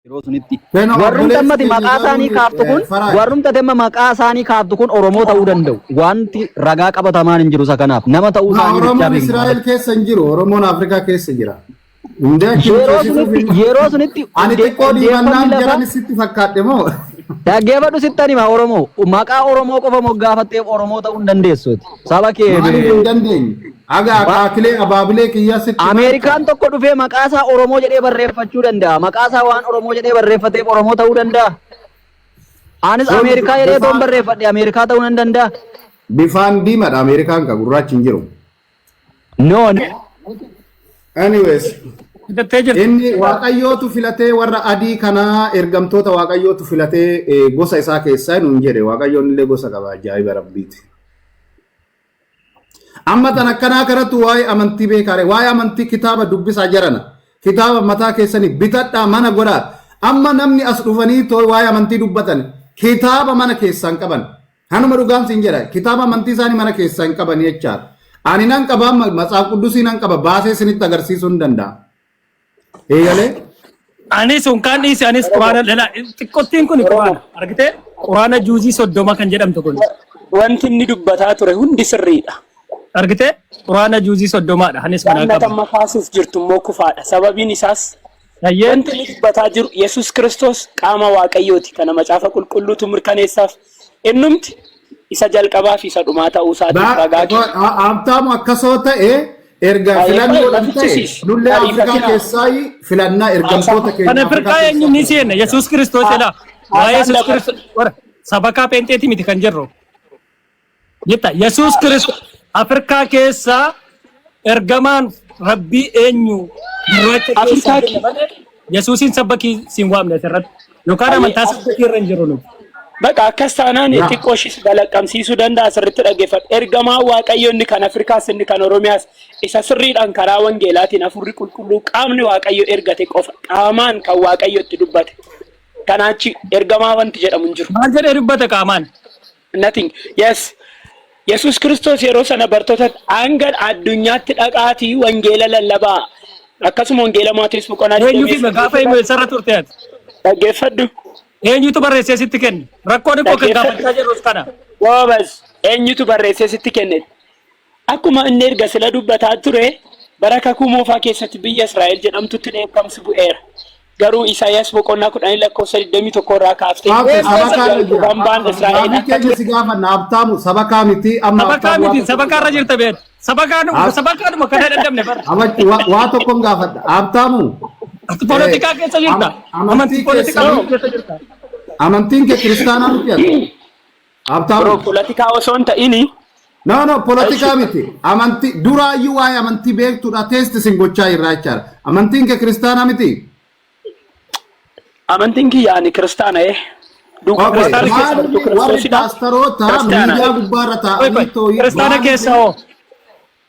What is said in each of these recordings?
Yeroo sunitti. Keno Warrumti obboleessi ammati keenya maqaa isaanii garuu kaaftu kun Faraaj. warrumti ati amma maqaa isaanii kaaftu kun Oromoo ta'uu danda'u. Wanti ragaa qabatamaan hin jiru isa kanaaf. Nama ta'uu Ma isaanii bichaa Oromoon beekna Israa'el malee. keessa hin jiru. Oromoon Afrikaa keessa jira. Hundee achi nu Yeroo ceesisuuf sunitti hin. yeroo sunitti Ani xiqqoo hundeeffamni dhiibannaan lafaa jaran sitti fakkaadhe moo? Dhaggeeffadhu sittan hima Oromoo. Maqaa Oromoo qofa moggaafatteef Oromoo ta'uu hin dandeessuuti. Saba kee Maaliif hin dandeenye? Aga akaakilee abaabilee kiyyaa sitti himaa Ameerikaan tokko dhufee maqaa isaa Oromoo jedhee barreeffachuu danda'a. Maqaa isaa waan Oromoo jedhee barreeffateef Oromoo ta'uu danda'a. Anis Sun Ameerikaa jedhee toon bifaan barreeffadhe Ameerikaa ta'uu nan danda'a. bifaan diimaadha Ameerikaan ka gurraachi hin jiru. No. Anyways, Fidattee jirti. inni Waaqayyootu filatee warra adii kanaa ergamtoota Waaqayyootu filatee gosa isaa keessaa nuun jedhe. Waaqayyoon illee gosa qaba, ajaa'iba rabbiiti. Amma tan akkanaa kanattu waa'ee amantii beekaare, waa'ee amantii kitaaba dubbisaa jarana. Kitaaba mataa keessanii bitadhaa, mana godhaa. Amma namni as dhufanii too waa'ee amantii dubbatan kitaaba mana keessaan qaban. Hanuma dhugaan siin jedha, kitaaba amantii isaanii mana keessaa hin qaban jechaadha. Ani nan qaba, matsaaf quddusii nan qaba, baasee isinitti agarsiisuu hin danda'a. Eegalee. Anis unkaan dhiise, anis quraana lala xiqqottiin kun quraana argitee, quraana juuzii 30 kan jedhamtu kun. Wanti inni dubbataa ture hundi sirriidha. Argitee, quraana juuzii 30dha, anis manaa Waan qaba. amma kaasuuf jirtu immoo kufaadha. Sababiin isaas wanti inni dubbataa jiru Yesus Kiristoos qaama Waaqayyooti. Kana macaafa qulqulluutu mirkaneessaaf. Innumti isa jalqabaa fi isa dhumaa ta'uu isaatiif ragaa kenna. Habtaamu, akkasoo ta'e erga Baay'ee filannoodhaan ta'e lafichisiis. nullee Afrikaa Ariifatina. keessaa filannaa ergamtoota Kan keenya Afrikaa Afrikaa eenyu ni keessaa. seenne Yesuus Kiristoos jedha. Waa'ee Haasaan Yesuus lafa Kiristoos warra sabakaa peenxeeti miti kan jirru. Jetta Yesuus Kiristoos Afrikaa keessaa ergamaan rabbii eenyu gurraacha keessaa Afrikaa jenne malee Yesuusin sabbakii siin waamne asirratti yookaan amantaa sabbakii irra hin jiru nuti. Baqa akkas taanaan xiqqoo ishis balaqqamsiisuu danda'a, sirriitti dhaggeeffadhu. Ergamaan Waaqayyo inni kan Afrikaas inni kan Oromiyaas isa sirriidhaan karaa wangeelaatiin hafuurri qulqulluu qaamni Waaqayyo ergate qofa qaamaan kan Waaqayyo itti dubbate. Kanaachi ergamaa wanti jedhamu hin jiru. Maal jedhee dubbate qaamaan? Nothing. Yes. Yesus Kiristoos yeroo sana bartoota hanga addunyaatti dhaqaatii wangeela lallabaa. Akkasuma wangeela Maatewos boqonnaa Eenyutu hime? 28 Gaafa himu eessarra turte ati? Dhaggeeffadhu. Eenyutu barreessee sitti kenne? Rakkoon koo kan Dhaggeeffadhu. gaafachaa jirrus kana. Goobas, eenyutu barreessee sitti kenne? Akkuma inni erga sila dubbataa ture, bara kakuu moofaa keessatti biyya Israa'el jedhamtutti dheekkamsi bu'eera. Garuu Isaayyaas boqonnaa 10 lakkoofsa 21 irraa kaaftee Hafe sabakaa irra jira. hambaan Israa'el Gaafii akka keenya ture si gaafanna Habtaamu, sabakaa miti amma. Sabakaa Habtaamu miti, sabakaa irra jirta beet. Sabakaadhuma kana dadhabne bara. Waa tokkoon gaafadha. Habtaamu. Ati poolitikaa keessa jirta. Amantii Amantii poolitikaa keessanii keessa jirta. Amantiin kee kiristaanaa miti ati. Bro, Habtaamu. poolitikaa osoo hin ta'ini No, poolitikaa miti. Amantii duraayyuu waa'ee amantii beektuudha, test sin gochaa jirra jechaadha. Amantiin kee kiristaanaa miti. Amantiin kiyya ani kiristaana ee. Duukaa Okay. kiristaana keessa Maal bartuu warri kiristoosidha. paastaroota Kiristaana. miidiyaa gubbaarra taa'anii tooyi Kiristaana keessa hoo?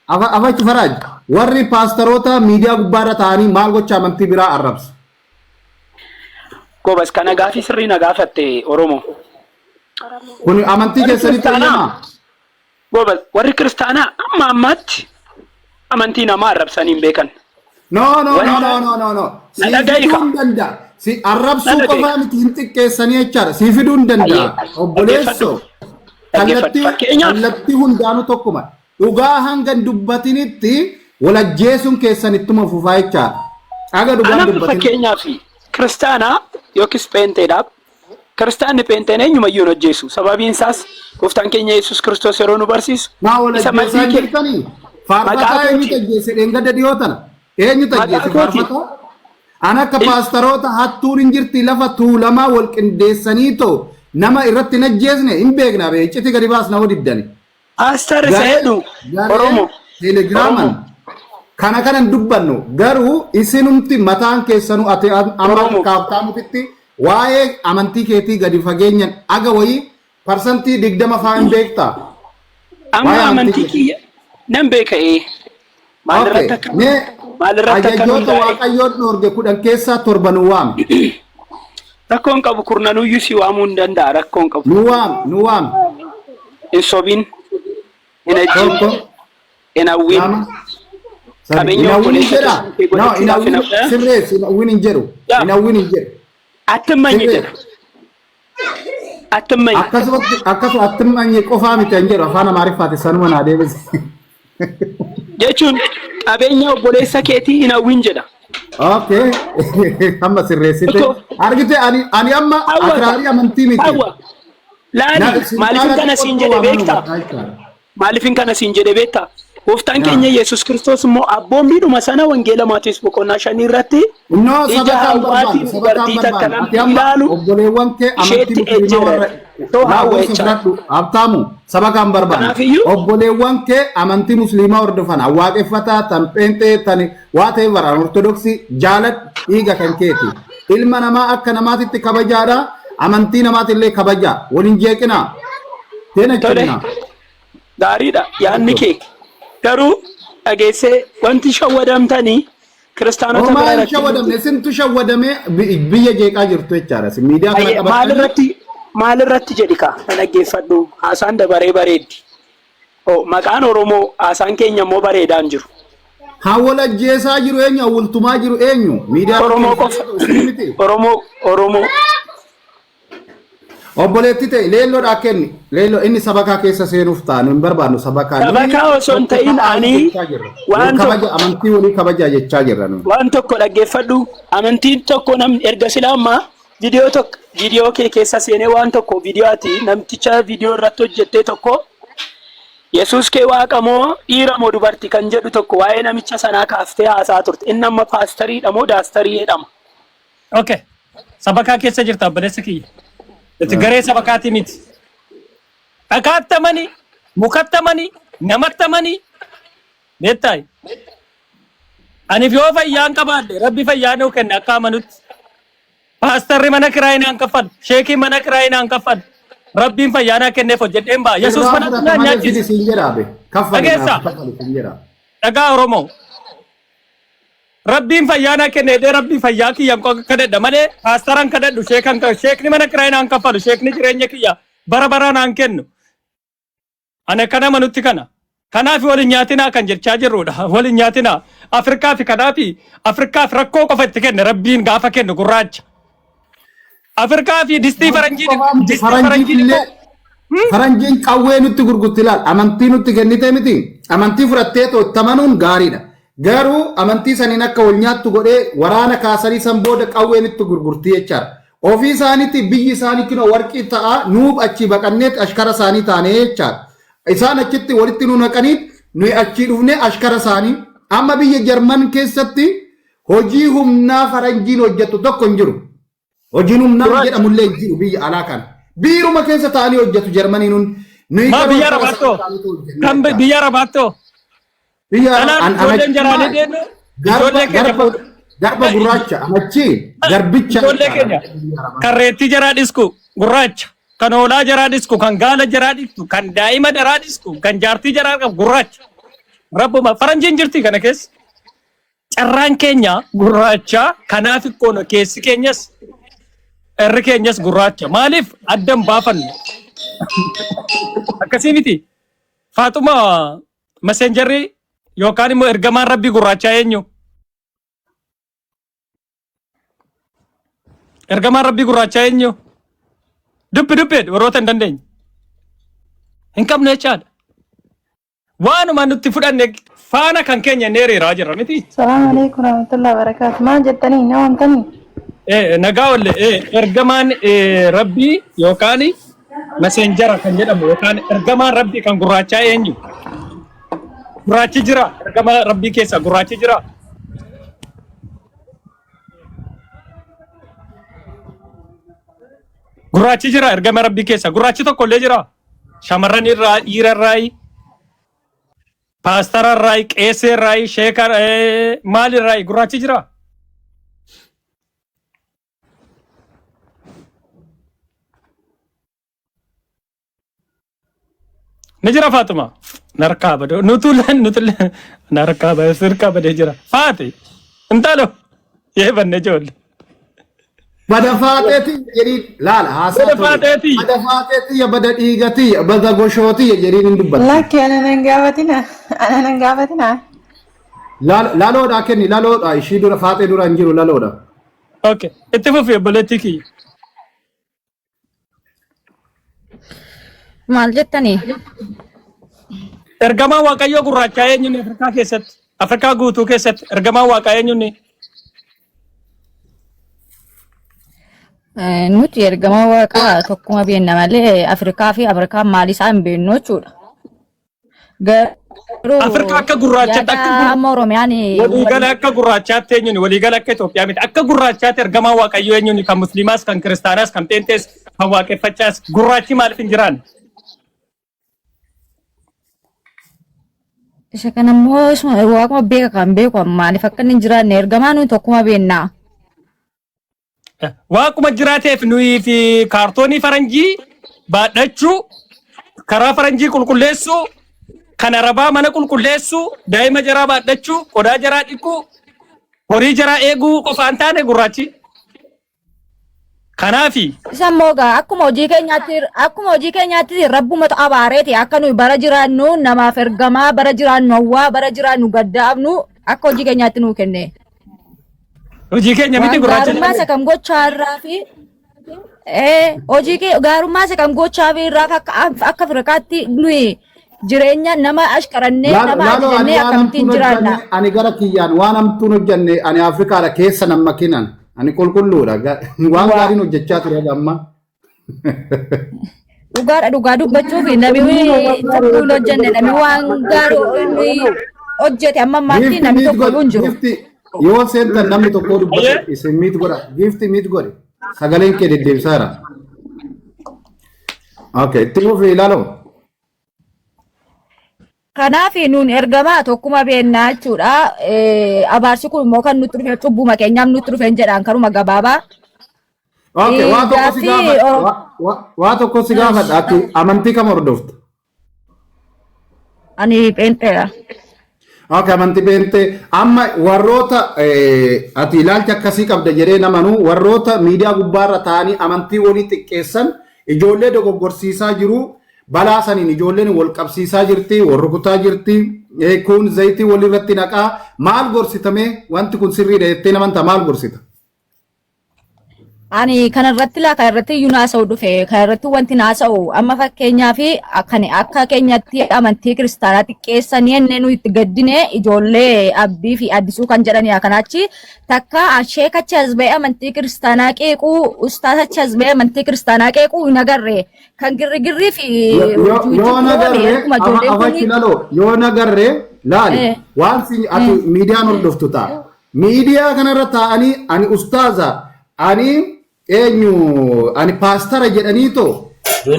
Afachi Faraaj, warri paastaroota miidiyaa gubbaarra taa'anii maal gocha amantii biraa arrabsu? Gobas, kana gaafii sirrii na gaafatte Oromoo. Kun amantii Warri keessanitti kiristaanaa eeyyamaa? Gobas, warri kiristaanaa amma ammaatti amantii namaa arrabsanii hin beekan. No, no, no, Wanta no, no, no, no. Na Si dhaga'i fiduu ka. hin danda'a. Si Na arrabsuu dhaga'i qofaa ka. miti, hin xiqqeessanii jechaadha. Si fiduu hin danda'a. Ayyee, Obboleessoo, dhaggeeffadhu. Dhaggeeffadhu. kallattii Fakkeenyaaf kallattii hundaanuu tokkuma. Dhugaa hanga hin dubbatinitti wal ajjeesuun keessan ittuma fufaa jechaadha. Haga dhugaan Anamni dubbatin. fakkeenyaaf kiristaanaa yookiis pheenxeedhaaf, kiristaanni pheenxeen eenyumayyuu hin hojjeessu. Sababiin isaas gooftaan keenya Yesuus Kiristoos yeroo nu barsiisu Maa wal isa ajjeesaa maddii hin kee jirtanii? maqaa Faarfataa eenyutu kootiin ajjeese dheengadda dhiyoo tana? Eenyutu maqaa ajjeese kootiin faarfataa? An akka paastaroota hattuun hin jirti lafa tuulamaa wal qindeessanii too nama irratti hin ajjeesne hin beekna bee, icciti gadi baasna hoo diddani. Paastar isa Garee jedhu garee Oromoo teelegiraaman Oromoo kana kanan dubbannu garuu isinumti mataan keessanuu ati amma Oromoo kaaftaamutitti waa'ee amantii keetii gadi fageenyan aga wayii 20% faa hin beektaa? Amma Waa'ee amantii amantii keetii. kiyya nan beeka ee. Maalirratti akka Mee maalirratti akka ajajoota hundaa'e Waaqayyoon dhoorge 10 keessaa torba nu waami. Rakkoon qabu, kurnanuyyuu si waamuu hin danda'a, rakkoon qabu. Nu waami, nu waami. Hin sobin, hin ejjin, Tokko, hin hawwin, lama, sadi. qabeenya Hin hawwin hin obboleessa jedhaa? kee No, hin godhachuudhaaf hin hawwin hawwin. sirreessi, hin hawwin hin jedhu. Yaa. Hin hawwin hin jedhu. Attimmanyi Sirrii. jedha. Attimmanyi. Akkasumatti akkasuma attimmanyi qofaa miti an jedhu afaan Amaariffaati sanuma naa deebise. Jechuun qabeenya obboleessa keetii hin hawwin jedha. Okay. Amma sirreessite. Otoo- Argite ani amma Hawwa. akraarii amantii miti. Hawwa. Laali maaliifin kana siin jedhe beektaa? Maaliifin kana siin jedhe beektaa? Gooftaan Yaa. keenya Yesuus Kiristoos immoo abboommiidhuma sana wangeela Maatiyoos boqonnaa 5 irratti No, ija sabakaan hawwaatiin barbaannu, sabakaan dubartii takka barbaannu. Ati namni amma ilaalu obboleewwan kee amantii isheetti musliimaa ejjeera. warra Too laa hawwa gorsa jechaadha. fudhadhu Habtaamu sabakaan barbaannu. Kanaafiyyuu Obboleewwan kee amantii musliimaa hordofan waaqeffataa tan pheenxee tan waa ta'e baraan ortodoksii jaaladhu dhiiga kan keeti. Ilma namaa akka namaatitti kabajaadha. Amantii namaatillee kabajaa. Waliin jeeqinaa. Teena tole ciminaa. gaariidha yaadni kee. Garuu dhageessee wanti shawwadamtanii kiristaanota Homaa bira hin rakkinni shawwadamne sintu shawwadamee biyya jeeqaa jirtu jechaadha. Isin miidiyaa kana Ayyee, qabattanii maalirratti jedhi kaa na dhaggeeffadhu haasaan dabaree bareeddi. Oh, maqaan Oromoo haasaan keenya immoo bareedaan jiru. Hawwal ajjeesaa jiru eenyu? Hawwaltumaa jiru eenyu? Miidiyaa irra Oromoo keessa qofa. isin miti. Oromoo Oromoo. Obboleetti ta'e leelloodhaa kenni. Leelloo inni sabakaa keessa seenuuf ta'a. Nu hin barbaannu sabakaa. Nuyi Sabakaa osoo hin tokko ta'in ta'aa ani jechaa jirra. Wal waan kabaja tokko amantii walii kabajaa jechaa jirra nuyi. waan tokko dhaggeeffadhu amantiin tokko namni erga silaa ammaa viidiyoo tokko viidiyoo kee keessa seenee waan tokko viidiyoo ati namticha viidiyoo irratti hojjettee tokko Yesuus kee waaqa moo dhiira moo dubarti kan jedhu tokko waa'ee namicha sanaa kaaftee haasaa turte. Inni amma paastariidha moo daastarii jedhama. Okay. Sabakaa keessa jirta obboleessa kiyya. Itti garee sabakaatii miti. Dhakaattamanii, mukattamanii, namattamanii beektaa? Aniif yoo fayyaan qabaadhe rabbi fayyaa nuu kenne akka amanutti. Paastarri mana kiraayii naan kaffalu, sheekiin mana kiraayii naan kaffalu. Rabbiin fayyaa naa kenneef hojjedheen ba'a. Yesuus Irraa mana fudhata naan malee fidi nyaachise. siin jedha abe. Kaffali naaf Dhageessaa? kaffali siin jedha. Dhagaa Oromoo. Rabbiin fayyaa naa kenne jedhee rabbii fayyaa kiyyan kadhadha malee paastaran kadhadhu sheekan sheekni mana kiraayii naan kaffalu sheekni jireenya kiyya bara baraa naan kennu. Ani akkan amanutti kana. Kanaaf wal hin nyaatinaa kan jechaa jirrudha. Wal hin nyaatinaa. Afrikaa fi kanaaf Afrikaaf rakkoo qofa itti kenne rabbiin gaafa kennu gurraacha. Afrikaa fi distii faranjii distii Faranjiin faranjii illee faranjiin qawwee nutti gurgurti laal amantii nutti kennite miti amantii fudhattee itti amanuun gaariidha. Garuu amantii saniin akka wal nyaattu godhee waraana kaasanii san booda qawwee nutti gurgurti jechaadha. Ofii isaaniitti biyyi isaanii kinoo warqii ta'a nuuf achii baqanneet ashkara isaanii taanee jechaadha. Isaan achitti walitti nu naqaniit nuyi achii dhufnee ashkara isaanii amma biyya Jarman keessatti hojii humnaa faranjiin hojjettu tokko hin jiru. Hojiin humnaa Gurraacha. jedhamullee hin jiru biyya alaa kana. Biiruma keessa ta'anii hojjetu Jarmaniin hundi. Nuyi Maa garuu biyya ashkara Arabaattoo? isaanii ta'aniitu hojjenna Kan jechaadha. biyya Arabaattoo? Biyya Dhalaan an ijoolleen jaraanii maal? deemu Garba ijoollee keenya garba fuudhu. garba gurraacha anachi garbicha Ijoollee jechaadha keenya biyya Arabaa. kan reettii jaraa dhisku gurraacha, kan hoolaa jaraa dhisku, kan gaala jaraa dhisku, kan daa'ima jaraa dhisku, kan jaartii jaraa qabu gurraacha. Rabbuma faranjiin jirti kana keessa. Carraan keenya gurraacha kanaaf ikkoon keessi keenyas irri keenyas gurraacha. Maaliif addan baafannu? Akkasii miti. Faaxuma messengerri yookaan immoo ergamaan rabbii gurraachaa eenyu? Ergamaan rabbii gurraachaa eenyu? Dubbi dubbi warroota hin dandeenye. Hin qabnu jechaadha. Waanuma nutti fudhanne faana kan keenya inni hiriiraa jirra miti. Salaamu alaikum warahmatullahi wabarakatuh. Maal jettanii na waamtanii? Nagaa olle ergamaan rabbii yookaan messenjera kan jedhamu yookaan ergamaan rabbii kan gurraachaa eenyu? Gurraachi jira ergama rabbii keessa gurraachi jira. Gurraachi jira ergama rabbii keessa gurraachi tokko illee jira. Shamarran irraa dhiira irraa paastara irraa qeesee irraa sheeka maal irraa gurraachi jira. Ni jira Faaxuma. Narkaa badee nutu nutu narkaa badee sirkaa badee jira. Faati intalo yee banne ijoollee. Bada faaxeeti jedhiin laala haasaa Bada tole. faaxeeti. Bada faaxeeti bada dhiigati bada goshooti jedhiin hin dubbatti. Lakki ana nan gaafatina. Ana nan gaafatina. Laloodhaa kenni laloodhaa ishii dura faaxee dura hin jiru laloodha. Okay. Itti fufi obboleettii kiyya. Maal jettanii? Ergamaan Waaqayyoo gurraachaa eenyuun Afrikaa keessatti? Afrikaa guutuu keessatti ergamaan Waaqaa eenyuun? Nuti ergama Waaqaa tokkuma beenna malee Afrikaa fi Afrikaan maal isaa hin beeknu jechuudha. Garuu Afrikaa akka gurraachaatti yaada akka amma Oromiyaan waliigala akka gurraachaatti eenyuun waliigala akka Itoophiyaa miti akka gurraachaatti ergamaan Waaqayyoo eenyuun kan Musliimaas kan Kiristaanaas kan Pheenxees kan Waaqeffachaas gurraachi maaliif hin jiraanne? Isa kana immoo isuma waaquma beeka kan beeku maaliif akka inni hin jiraanne ergamaa nuyi tokkuma beekna. Waaquma jiraateef nuyi fi kaartoonii faranjii baadhachuu, karaa faranjii qulqulleessuu, kan arabaa mana qulqulleessuu, daa'ima jaraa baadhachuu, qodaa jaraa dhiquu, horii jaraa eeguu qofaan taane gurraachi. Kanaafi Isa immoo egaa akkuma hojii keenyaatti rabbumatu abaareeti akka nuyi bara jiraannu namaaf ergamaa bara jiraannu hawwaa bara jiraannu gaddaafnu akka hojii keenyaatti nuu kenne. Hojii keenya miti Waan gurraacha gaarummaa isa kam gochaa irraa fi hojii kee gaarummaa isa kam gochaa fi irraa akka Afrikaatti nuyi jireenya nama ashqarannee nama Laaloo ani ajajannee waan akkamittiin hamtuun jiraanna. hojjanne ani gara kiyyaan waan hamtuun hojjanne ani Afrikaadha keessa nan makinan ani qulqulluudha waan gaariin hojjechaa ture haga ammaa. Dhugaadha, dhugaa dubbachuuf namni cubbuu hin hojjenne, namni waan gaarii inni hojjete amma ammaatti Giifti namni miit tokko iyyuu godhi hin jiru. giifti yoo seentan namni tokko dubbate isin miit godha giifti miit godhi sagaleen kee deddeebisaara. Okay, itti fufi ilaaloo. Kanaaf nuun ergamaa tokkuma beennaa jechuudha. Abaarsi kun immoo kan nutti dhufe cubbuma keenyaaf nutti dhufe hin jedhaan karuma gabaabaa. Okay, waa tokko si Gaaffii gaafadha. Waa tokko si gaafadha. Ati amantii kam hordofta? Ani pheenxeedha. Okay, amantii pheenxee. Amma warroota ati ilaalcha akkasii qabda jedhee namanuu warroota miidiyaa gubbaarra taa'anii amantii walii xiqqeessan ijoollee dogoggorsiisaa jiru. Balaa saniin ijoolleen wal qabsiisaa jirti, wal rukutaa jirti. Kun zayitii walirratti naqaa. Maal gorsitamee wanti kun sirriidha jettee namantaa maal gorsita? Ani kanarratti laa kanarratti iyyuu naasa'u dhufe kanarratti wanti naasa'u amma fakkeenyaa fi kan akka keenyatti amantii kiristaanaa xiqqeessanii ennee nu itti gaddine ijoollee abdii fi addisuu kan jedhani kanaachi takka sheek achi as ba'ee amantii kiristaanaa qeequu ustaas achi as ba'ee amantii kiristaanaa qeequu hin agarre kan girrigirrii fi Yoo nagarree akkuma ijoolleen afachi kun laloo yoo nagarree laali waan si ati miidiyaan hordoftu ta'a. Miidiyaa kanarra taa'anii ani ustaaza ani eenyu ani paastara jedhanii too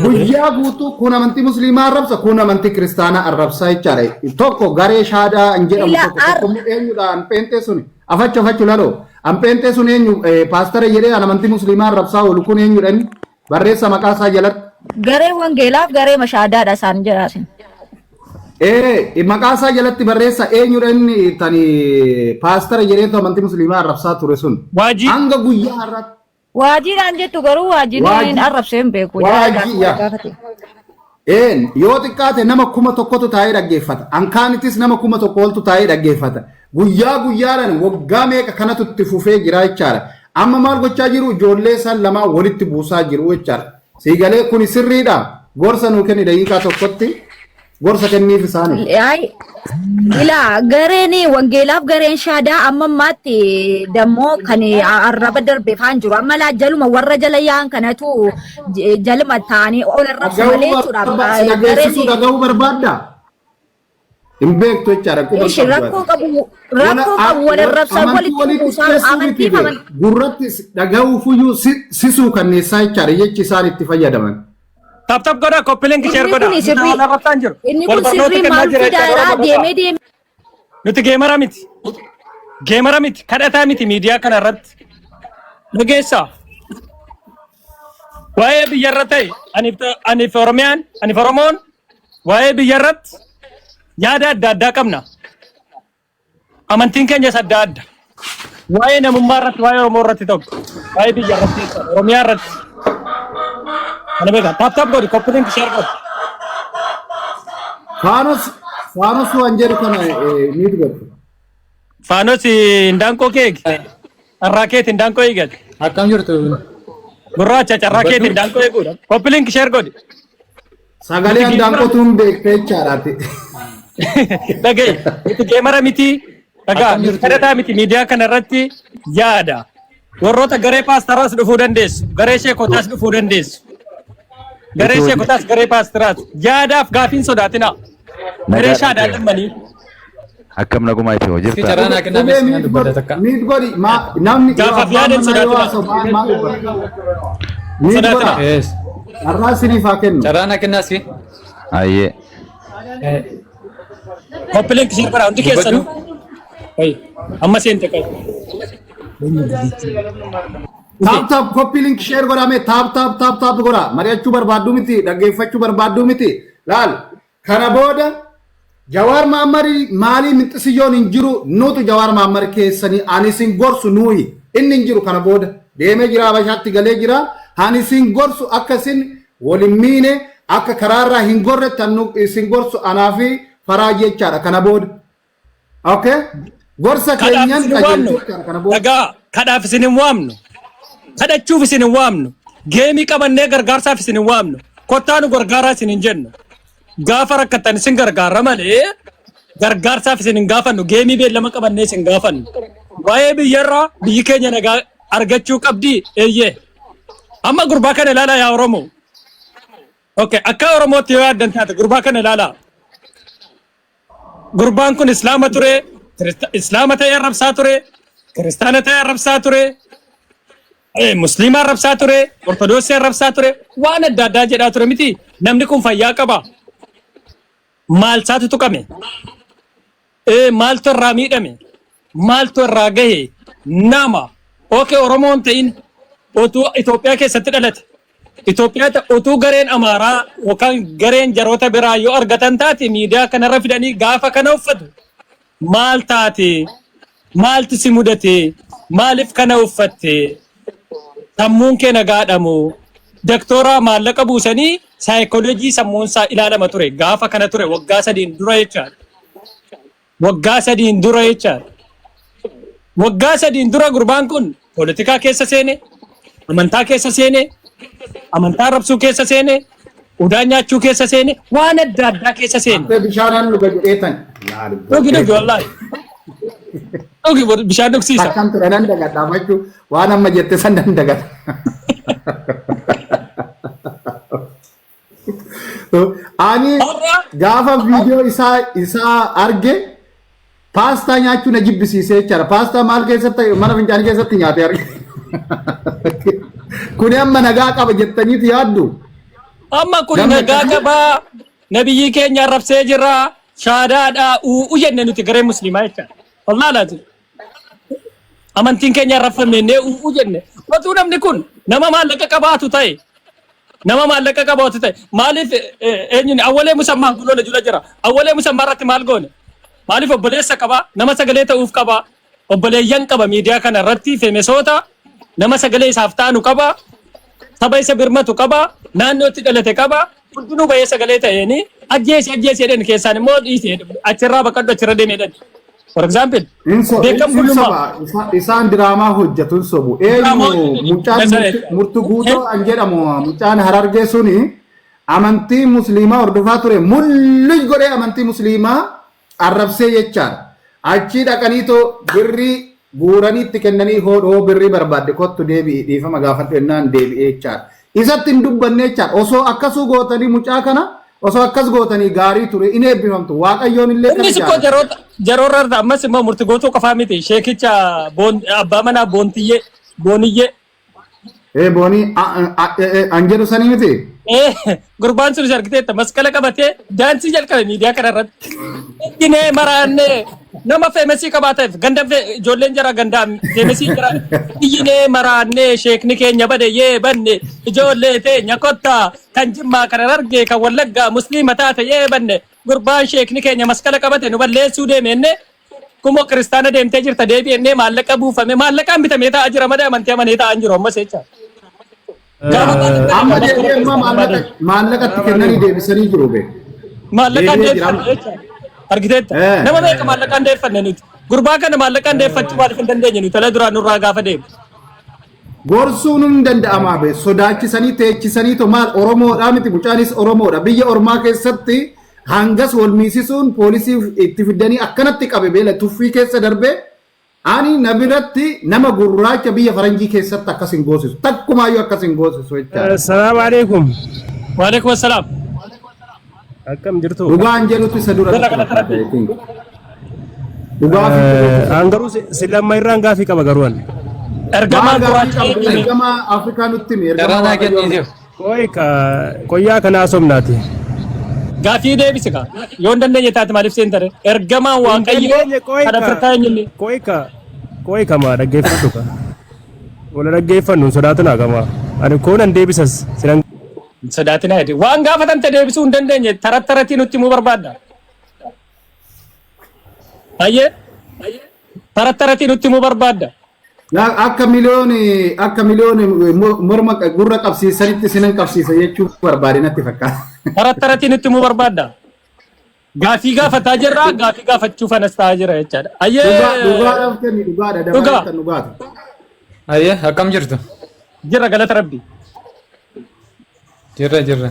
guyyaa guutuu kun amantii musliimaa arrabsa kun amantii kiristaanaa arrabsaa jechaadha. Tokko garee shaadaa hin jedhamu Ila tokko tokko immoo eenyudha an pheenxee suni afachu afachu laloo an pheenxee sun eenyu paastara jedhee an amantii musliimaa arrabsaa oolu kun eenyudha inni barreessa maqaa isaa jalatti. Garee wangeelaaf garee mashaadaadha isaan jedhaasin. Maqaa isaa jalatti barreessa eenyudha inni tani paastara jedheetu amantii musliimaa arrabsaa ture sun. Waajii. Hanga guyyaa har'aatti. Waajiidhaan jettu garuu waajiin Waajii. arrabsee hin beeku. Waajii, yaa. Gaafate. Een yoo xiqqaate nama 1000tu taa'ee dhaggeeffata. Ankaanitis nama 1000 oltu taa'ee dhaggeeffata. Guyyaa guyyaadhaan waggaa meeqa kanatu itti fufee jira jechaadha. Amma maal gochaa jiru ijoollee isaan lamaa walitti buusaa jiru jechaadha. Siigalee kuni sirriidha. Gorsa nuu kenni daqiiqaa tokkotti. Gorsa kenniif isaanii. Ay, ilaa gareen wangeelaaf gareen shaadaa amma ammaatti dammoo kan arraba darbe faan jiru. Amma laa jaluma warra jala yaa'an kanatu jaluma ta'anii ol arrabsu malee jechuudha. Si dhageessisuu dhaga'uu barbaadda? Hin beektu jechaadha. Quba Ishi rakkoo qabu rakkoo qabu wal arrabsan walitti buusaa amantii qaban. Gurratti dhaga'uufuyyuu sisuu kanneessaa jechaadha jechi isaan itti fayyadaman. Tap tap godhaa copy link share Inni godhaa. kun sirrii Wal arrabsaan jiru. inni Wal kun barnoota sirrii kennaa maal jira jechaadha. fidaadhaa deemee deemee Nuti gamer miti. Gamer miti. Kadhataa miti miidiyaa kana irratti. Dhageessaa. Waa'ee biyya irra ta'e aniif Oromiyaan aniif Oromoon waa'ee biyya irratti yaada adda addaa qabna. Amantiin keenyas adda adda. Waa'ee namummaa irratti waa'ee Oromoo irratti tokko. Waa'ee biyya irratti Oromiyaa irratti. Kana beekaa. Tap tap godhi copy link share godhi. Faanos faanos waan jedhu kana miit godhu. Faanos indaanqoo keeki. Carraa keetiin daanqoo eegate. Akkam jirtu? Gurraacha carraa keetiin daanqoo eeguudha. Copy link share godhi. Sagalee handaanqotu hin beekte jechaadhaati. Dhaga'i. Miti gamer miti. Dhagaa Akkam jirtu? kadhataa miti miidiyaa kana irratti yaada. Warroota garee paastaraas dhufuu dandeessu. Garee sheekotaas dhufuu dandeessu. Garee sheekotaas garee paastaraas. Yaadaaf gaafiin sodaatina. Garee shaadaa dhimmanii. Akkam nagumaa itti hoo Itti jirta? carraa naa kennaa Qubee meeshaan miit dubbata godhi takka. miit godhi maa namni yoo Gaafaaf abbaan yaadan manaa yoo sodaatina. haasa'u maal maal dubbata? Miit Sodaatina. godha. Yes. Carraa isiniif haa kennu. Carraa naa kennaa si. Ayyee. Copy link share godhaa hundi keessanuu. Dubbadhu. Ayi, amma seente qabu. Tap tap copy link share godhame tap tap tap tap godha. Mari'achuu barbaaddu miti dhaggeeffachuu barbaaddu miti. Laal kana booda Jawaar Maammari maalii mixisiyyoon hin jiru nutu Jawaar Maammari keessanii ani isin gorsu nuyi inni hin jiru kana booda deemee jira Habashaatti galee jira ani isin gorsu akka isin walin miine akka karaarraa hin gorretti an isin gorsu anaa fi faraa jechaadha kana booda. Okay? Gorsa Kadhaaf keenyan isin hin waamnu. qajeelchu jechaadha kana booda. Dhagaa kadhaaf isin hin waamnu. Kadhachuuf isin hin waamnu. Game qabannee gargaarsaaf isin hin waamnu. Kottaa nu gargaaraa isin hin jennu. Gaafa rakkattan isin gargaarra malee gargaarsaaf isin hin gaafannu. Game beellama qabannee isin gaafannu. Waa'ee biyyarraa biyyi keenya nagaa argachuu qabdi eeyyee. Amma gurbaa kana ilaalaa yaa Oromoo. Okay, akka Oromootti yoo yaaddan taate gurbaa kana ilaalaa. Gurbaan kun Islaama ture, Islaama ta'ee arrabsaa ture, Kiristaana ta'ee arrabsaa ture, Musliima arrabsaa ture, Ortodoksii arrabsaa ture, waan adda addaa jedhaa ture miti. Namni kun fayyaa qaba. Maal isaatu tuqame? Maaltu irraa miidhame? Maaltu irraa gahe? Nama. Okay, Oromoon ta'in otuu Itoophiyaa keessatti dhalate. Itoophiyaa utuu gareen Amaaraa yookaan gareen jaroota biraa yoo argatan taate miidiyaa kanarra fidanii gaafa kana uffatu maal taate? Maaltu si mudate? Maaliif kana uffatte? Sammuun kee nagaadhamu? Daktoraa maallaqa buusanii saayikooloojii sammuun isaa ilaalama ture. Gaafa kana ture waggaa 3n dura jechaadha. Waggaa 3n dura jechaadha. Waggaa 3n dura gurbaan kun poolitikaa keessa seene, amantaa keessa seene, amantaa arrabsuu keessa seene, udaan nyaachuu keessa seene, waan adda addaa keessa seene. Haftee bishaanaan dhuga jedheetan. Dhugi dhugi wallaahi. Dhugi bishaan dhugsiisa. Akkam ture nan dagadha amachuu waan amma jette san nan dagadha. Ani Har'a gaafa viidiyoo isaa arge paastaa nyaachuu na jibbisiisee jechaadha. Paastaa maal keessatti mana fincaanii keessatti nyaatee arge. Kuni amma nagaa qaba jettaniitu yaaddu. Amma kun Namni nagaa akkasii qabaa nabiyyii keenya arrabsee jira shaadaadha u'u jenne nuti garee musliimaa jechaadha. Wallaahi laazim. Amantiin keenya arrabfamne jennee u'u jenne. Otuu namni kun nama maallaqa qabaatu ta'e nama maallaqa qabaatu ta'e maaliif eenyuun awwalee musammaan kun lola jula jira. Awwalee musammaa irratti maal goone? Maaliif obboleessa qaba nama sagalee ta'uuf qaba obboleeyyan qaba miidiyaa kana irratti femesoota nama sagalee isaaf ta'anu qaba saba isa birmatu qaba naannootti dhalate qaba hundinuu bahee sagalee ta'eeni ajjeesi ajjeesi jedhan keessaan immoo dhiisi achirraa baqadhu achirra deemi jedhan. For example, beekam Hin gullummaa. soba. Isaan diraamaa hojjetu hin sobu. Diraamaa Eenyu hojjetu. mucaan murtu guutoo an jedhamu mucaan harargee suni amantii musliimaa hordofaa ture mulluj godhee amantii musliimaa arrabsee jechaadha. Achii dhaqaniitoo birrii guuranii itti kennanii hodhoo birrii barbaadde kottu deebi'i dhiifama gaafadhu jennaan deebi'ee jechaadha. Isatti hin dubbanne jechaadha. Osoo akkasuu gootanii mucaa kana osoo akkas gootanii gaarii ture in eebbifamtu. Waaqayyoon illee kana Innis immoo jaalata. jaroota jaroorra irra ammas immoo murti gootuu qofaa miti sheekicha abbaa manaa boontiyyee booniyyee. Ee boonii an jedhu sanii miti. Gurbaan sunis argiteetta masqala qabatee daansii jalqabe miidiyaa kana irratti. Ejjinee maraannee nama famous qabaateef ganda ijoolleen jara gandaa famous jara iyyinee maraannee sheekni keenya bade yee banne ijoollee teenya kottaa kan jimmaa kana argee kan wallaggaa musliima taate yee banne gurbaan sheekni keenya masqala qabate nu balleessuu deemenne kumoo kiristaana deemtee jirta deebi'ennee maallaqa buufame maallaqaan bitamee taa'aa jira malee amantii amanee taa'aa hin jiru ammas jecha. Gaafa Amma deebi'ee immoo maallaqatti kennanii deebisanii jiru be. Maallaqaan Deebi'ee jira deeffanne jecha. Argiteetta. Eh. Nama meeqa maallaqaan deeffanne nuti. Gurbaa kana maallaqaan deeffachuu maaliif hin dandeenye nuti tala duraan nurraa gaafa deemu. Gorsuun hin danda'amaa be sodaachisanii teechisanii to maal Oromoodhaa miti, mucaanis Oromoodha. Biyya ormaa keessatti hangas wal miisisuun poolisii itti fidanii akkanatti qabe beela tuffii keessa darbe. Ani na biratti nama gurraacha biyya faranjii keessatti akkas hin goosisu, takkumaayyuu akkas hin goosisu jechaadha. Assalaamu alaikum. Waalaikum assalaam. Akkam jirtu? Dhugaan jedhutu isa dura Jala natti kana fakkaata, rabbi. I think. Dhugaa fi An garuu si lamma irraan gaafii qaba garuu ani. Ergamaan maal gaafii gurraacha qabdu? eenyuuni? Ergamaa Afrikaa nutti himi, ergamaa Carraa naa Waaqayyoo kenniitiif. Qoy ka qoyyaa kana haasofnaati. Gaafii deebisi ka. Yoo hin dandeenye taate maaliif seentare? Ergamaan Hin Waaqayyoo dandeenye qoy kan ka Afrikaa eenyuuni? Qoy ka qoy ka maa dhaggeeffadhu ka. Wala dhaggeeffannu hin sodaatinaa qama. Ani koo nan deebisas sinan Hin sodaatinaa jedhe. Waan gaafatamte deebisuu hin dandeenye tarat taratii nutti himuu barbaadda. Hayyee tarat taratii nutti himuu barbaadda. Akka miliyooni morma gurra qabsiisanitti sinan qabsiisa jechuu barbaade natti fakkaata. Tarat taratii nutti himuu barbaadda. Gaafii gaafataa jirra, gaafii gaafachuuf anas ta'aa jira jechaadha. Dhugaa Hayyee dhugaadhaaf kenni, dhugaadha dhugaa dabalee kan dhugaati. Ayyee, akkam jirtu? Jirra, galata Rabbi. Jirra, jirra.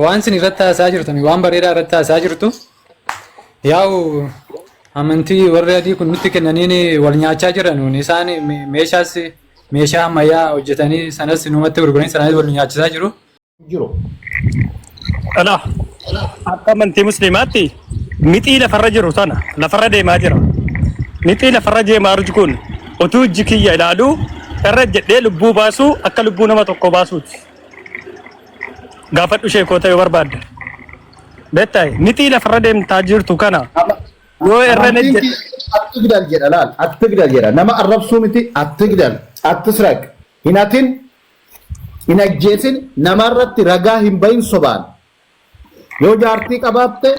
Waan isin irratti haasaa jirtan waan bareedaa irratti haasaa jirtu. Yaa'u amantii warri adii kun nutti kennaniin wal nyaachaa jiran isaan meeshaas meeshaa ammayyaa hojjetanii sanas numatti gurguranii sanas wal nyaachisaa jiru. Jiru. Alaa akka amantii musliimaatti mixii lafarra jiru sana lafarra deemaa jira. Mixii lafarra deemaa jiru kun utuu ijji kiyya ilaalu irra jedhee lubbuu baasuu akka lubbuu nama tokko baasuuti. Gaafadhu sheekota yoo barbaadde. Beektaa, mixii lafarra deemtaa jirtu kana yoo irra Amantiin jedhe kiyya አትግደል jedha, laal, አትግደል jedha, nama arrabsuu miti. አትግደል፣ አትስረቅ, hin hatin, hin ajjeesin, namarratti ragaa hin bahin sobaan. Yoo jaartii qabaatte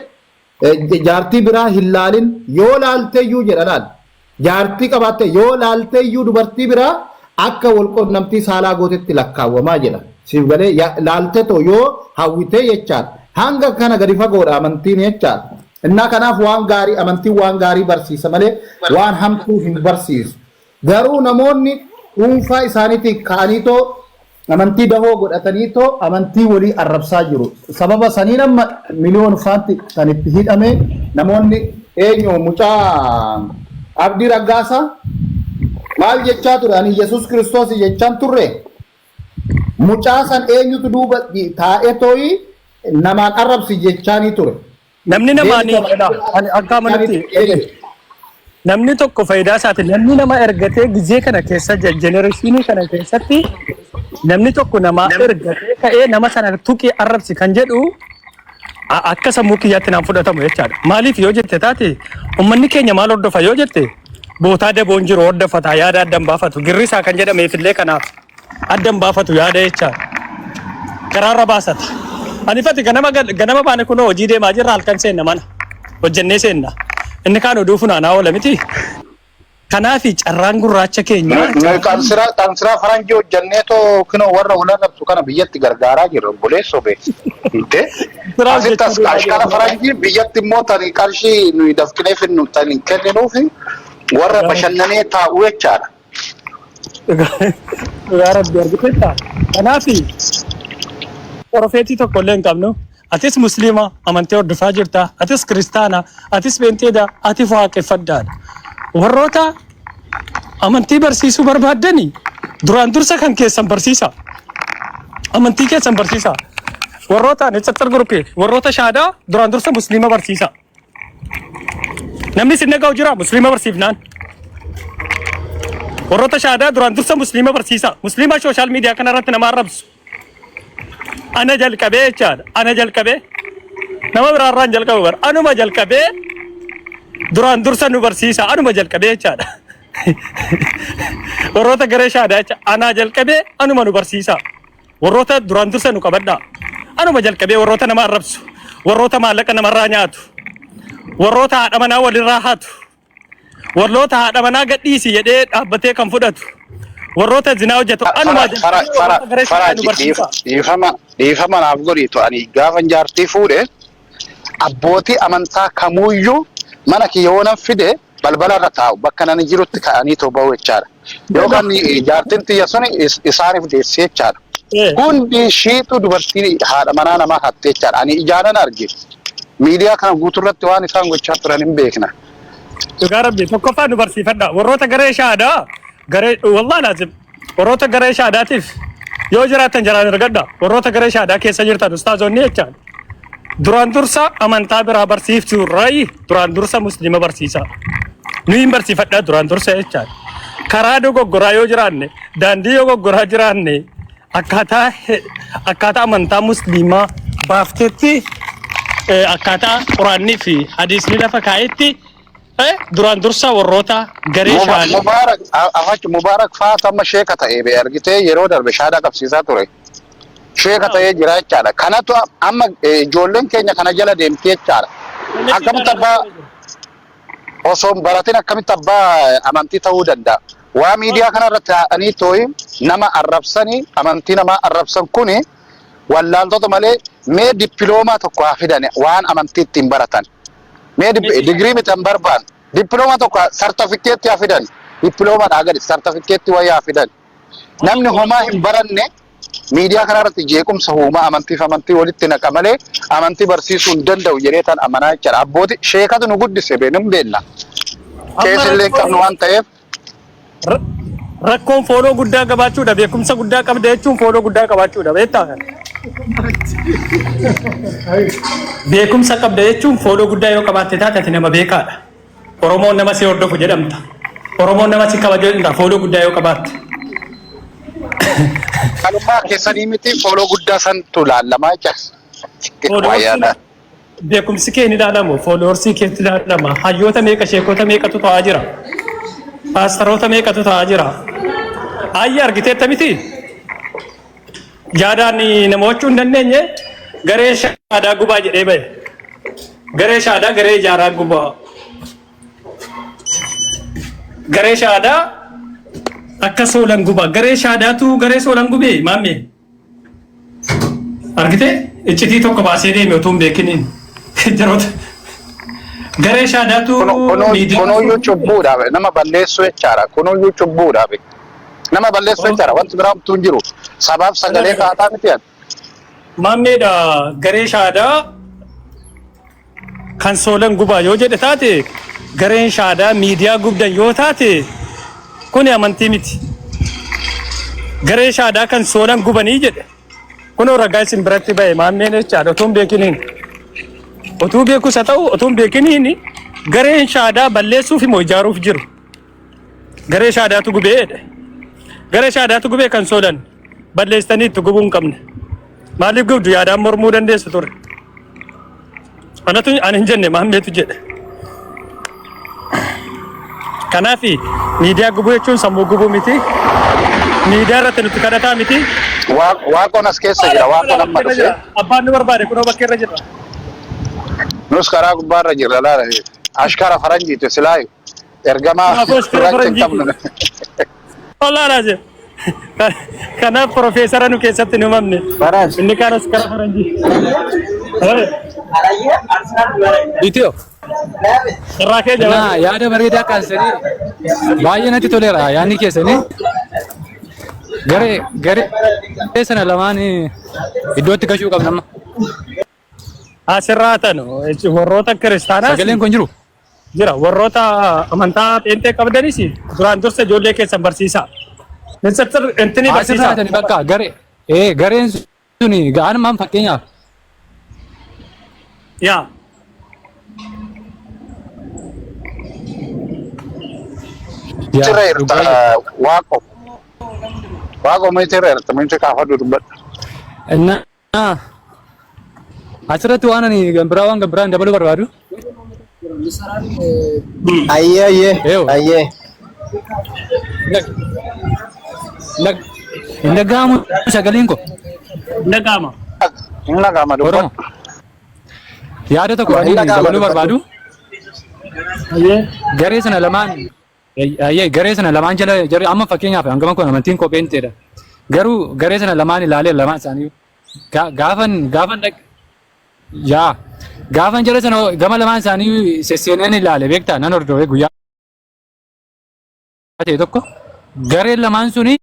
jaartii biraa hin laalin, yoo laalteeyyuu jedha, laal, jaartii qabaatte yoo laalteeyyuu dubartii biraa akka wal qunnamtii saalaa gootetti lakkaawwamaa jedha. Siif galee? Laalte too yoo hawwitee jechaadha. Hanga kana gadi fagoodha amantiin jechaadha. Innaa kanaaf waan gaarii, amantiin waan gaarii barsiisa malee waan hamtuu hin barsiisu. Garuu namoonni dhuunfaa isaaniitiin ka'aniitoo amantii dahoo godhataniitoo amantii walii arrabsaa jiru. Sababa saniin amma miliyoon faanti kan itti hidhame namoonni eenyu, mucaa Abdii Raggaasaa maal jechaa ture? Ani Yesuus Kiristoos jechaan turre. Mucaa san eenyutu duuba taa'ee tooyi namaan arrabsi jechaanii ture. Namni namaanii ani akka amanutti namni tokko faayidaa isaatiin namni nama ergatee gizee kana keessa, generation kana keessatti namni tokko nama ergatee ka'ee nama sana tuqii arrabsi kan jedhu akka sammuu kiyyaatti naan fudhatamu jechaadha. Maaliif yoo jette taate, uummanni keenya maal hordofa yoo jette, bootaa daboon jiru hordofata, yaada addan baafatu, girrisaa kan jedhameefillee kanaaf addan baafatu yaada jechaadha. Karaarra baasata. Ani fati ganama ganama baane kunoo hojii deemaa jirra, halkan seenna, mana hojjennee seenna. Inni kaan oduu funaanaa oola miti. Kanaafi carraan gurraacha keenya Nuyi kan siraa faranjii hojjenneetoo kinoo warra wal arrabsu kana biyyatti gargaaraa jirra, obboleessoo beeksisa. Hiite? Siraa Asitti as hojjechuu deemaa ashkara jirra. Faranjii biyyatti immoo tani qarshii nuyi dafqinee finnu tani kenninuufi warra bashannanee taa'u jechaadha. Dhugaa Rabbi argiteetta. Kanaafi prophet tokko illee hin qabnu. Atis musliima amantii hordofaa jirta. Atis kiristaana. Atis beenteedha. Ati waaqeffadhaadha. Warroota amantii barsiisuu barbaaddani duraan dursa kan keessan barsiisa. Amantii keessan barsiisa. Warroota Nitsattar Group, warroota shaadaa duraan dursa musliima barsiisa. Namni isin dhaga'u jira musliima barsiifnaan. Warroota shaadaa duraan dursa musliima barsiisa. Musliima social media kana irratti nama arrabsu. Ana jalqabee jechaadha. Ana jalqabee. Nama biraarraan jalqabu bara. Anuma jalqabee duraan dursa nu barsiisa. Anuma jalqabee jechaadha. Warroota garee shaadaa jecha anaa jalqabee anuma nu barsiisa. Warroota duraan dursa nu qabadhaa. Anuma jalqabee warroota nama arrabsu. Warroota maallaqa namarraa nyaatu. Warroota haadha manaa walirraa hatu. Warroota haadha manaa gadhiisi jedhee dhaabbatee kan fudhatu. Warroota zinaa hojjetu. Anuma jalqabee warroota garee shaadaa nu Faraaji, barsiisa. dhiifama naaf godhiitu, ani gaafan jaartii fuudhe abbootii amantaa kamuuyyuu Mana kiyya yoo nan fide balbala irra taa'u bakka nani jirutti ka'anii too ba'u jechaadha. Yookaan jaartiin tiyya suni isaaniif deessi jechaadha. Hundi ishiitu dubartii haadha manaa namaa hatte jechaadha. Ani ijaanan arge. Miidiyaa kana guuturratti waan isaan gochaa turan hin beekna. Dhugaa rabbi tokkoffaa nu barsiifadha. Warroota garee shaadaa garee wallahi laazim warroota garee shaadaatiif yoo jiraattan jaraan argadha. Warroota garee shaadaa keessa jirtan ustaazonni jechaan. Duraan dursa amantaa biraa barsiiftuu irraayi duraan dursa muslima barsiisaa. Nu hin barsiifadha duraan dursa jechaan. Karaa dogoggoraa yoo jiraanne daandii yoo goggoraa jiraanne akkaataa akkaataa amantaa musliimaa baaftetti akkaataa quraannii fi hadiisni lafa kaa'etti duraan dursa warroota garee shaadaa. Mubaarak afachu Mubaarak fa'aatu amma sheeka ta'ee bee argitee yeroo darbe shaadaa qabsiisaa ture. Sheeka ta'ee jira jechaadha. Kanatu amma ijoolleen keenya kana jala deemti jechaadha. Akkamitti abbaa osoo hin baratin akkamitti abbaa amantii ta'uu danda'a? Waa miidiyaa kana irratti taa'anii tooyi nama arrabsanii amantii namaa arrabsan kuni wallaaltota malee mee dippiloomaa tokko haa fidan waan amantii ittiin baratan. Mee digirii miti hin barbaanne. Dippiloomaa tokko sartifikkeetti haa fidan. Dippiloomaadhaa gadi sartifikkeetti wayii haa fidan. Namni homaa hin baranne miidiyaa kana irratti jeequmsa uumaa amantiif amantii walitti naqa malee amantii barsiisuu hin danda'u jedhee tan amanaa jechaadha. Abbooti sheekatu nu guddise bee nun beekna. Keessa illee hin qabnu waan ta'eef. Rakkoon fooloo guddaa qabaachuudha. Beekumsa guddaa qabda jechuun fooloo guddaa qabaachuudha. Beektaa kana? Beekumsa qabda jechuun fooloo guddaa yoo qabaatte taate ati nama beekaadha. Oromoon nama si hordofu jedhamta. Oromoon nama si kabaju jedhamta fooloo guddaa yoo qabaatte. Kanummaa keessanii miti fooloo guddaa santu laallamaa jecha. Waayyaadha. Beekumsi kee ni ilaalamu, fooloorsii keetti ilaalama. Hayyoota meeqa, sheekota meeqatu ta'aa jira? Paastaroota meeqatu ta'aa jira? Ayya argiteetta miti? Yaadaan nama hojjechuu hin dandeenye garee shaadaa gubaa jedhee bahe. Garee shaadaa garee ijaaraa gubaa. Garee shaadaa akka soolan gubaa. Garee shaadaatu garee soolan gubee maammee. Argitee iccitii tokko baasee deeme utuu hin beekiniin. Jaroota garee shaadaatu miidiyaa. Kunuyyuu cubbuudha nama balleessuu jechaadha. Kunuyyuu cubbuudha. Nama balleessuu jechaadha. Wanti biraa homtuu hin jiru. Sabaaf sagalee kaataa miti ani. Maammeedha garee shaadaa kan soolan gubaa yoo jedhe taate gareen shaadaa miidiyaa gubdan yoo taate kuni amantii miti. Garee shaadaa kan soolan gubanii jedhe kunoo ragaa isin biratti ba'e maammeen jechaadha utuu hin beekiniin. Utuu beekus haa ta'u utuu hin beekiniin gareen shaadaa balleessuuf immoo ijaaruuf jiru. Garee shaadaatu gubee jedhe. Garee shaadaatu gubee kan soolan balleessitanii itti gubuu hin qabne. Maaliif gubdu yaadaan mormuu dandeessu ture. Anatu ani hin jenne maammeetu jedhe. Kanaaf miidiyaa gubuu jechuun sammuu gubuu miti. Miidiyaa irratti nuti kadhataa miti. Waaqoon as keessa jira. Waaqoon amma dhufe. Abbaan nu barbaade kunoo bakka irra jira. Nus karaa gubbaarra jirra laala. Ashkara faranjiiti silaayu. Ergamaa Kanaafuu ashkara gurraacha hin faranjiiti. qabnu. Wallah laazim. Kanaaf profeesara nu keessatti hin uumamne. Inni kaan ashkara faranjii. Itiyoo. Irraa keenya Na yaada bareedaa kaasanii baay'ee natti toleera yaadni keessanii. Garee garee sana lamaan iddootti gashuu qabna amma. Asirraa tanu warroota kiristaanaas. Sagaleen kun jiru. Jira warroota amantaa pheenxee qabdanis duraan dursa ijoollee keessan barsiisaa. Intini Asirraa barsiisaa. tani bakka garee gareen suni ga'anumaan fakkeenyaaf. Yaa. Sirra jirta waaqo. Waaqo meetii irra jirta meetii kaafadhu dubbadhu. Na asirratti waan ani gambiraa waan gambiraan dabaluu barbaadu. Ayyee ayyee ayyee. Hin dhaga'amu sagaleen koo. Hin dhaga'ama. Hin dhaga'ama dubbadhu. Yaada tokko Hin ani dhaga'ama dabaluu barbaadu. Garee sana lamaan ayyee garee sana lamaan jala jarri amma fakkeenyaaf hangama kun amantiin koo pheenxeedha. Garuu garee sana lamaan ilaalee lamaan isaanii gaafan gaafan dhaq yaa Gaafan jara sana gama lamaan isaanii sesseeneen ilaale beektaa nan hordofee guyyaa ta'e tokko gareen lamaan suni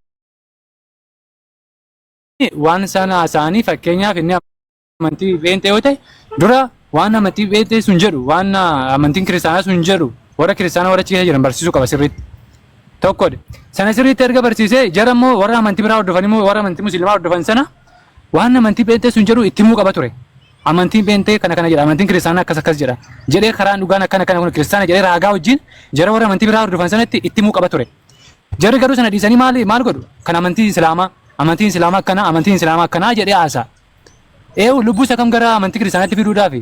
waan isaan haasa'anii, fakkeenyaaf inni amantii pheenxee yoo ta'e, dura waan amantii pheenxee sun jedhu, waan amantiin kiristaanaa sun jedhu, warra kiristaanaa warra achi keessa jiran barsiisuu qaba sirriitti. Tokkodha. Sana sirriitti erga barsiisee, jara immoo warra amantii biraa hordofan immoo, warra amantii musliimaa hordofan sana waan amantii pheenxee sun jedhu itti himuu qaba ture. Amantiin pheenxee kana kana jedha, amantiin kiristaanaa akkas akkas jedha jedhee, karaan dhugaan akkana akkana kun kiristaana jedhee raagaa wajjin jara warra amantii biraa hordofan sanatti itti himuu qaba ture. Jarri garuu sana dhiisanii maal maal godhu? Kan amantii Islaamaa, amantiin Islaamaa akkanaa, amantiin Islaamaa akkanaa jedhee haasa'a. Eewu lubbuu isa kam gara amantii kiristaanaatti fiduudhaafi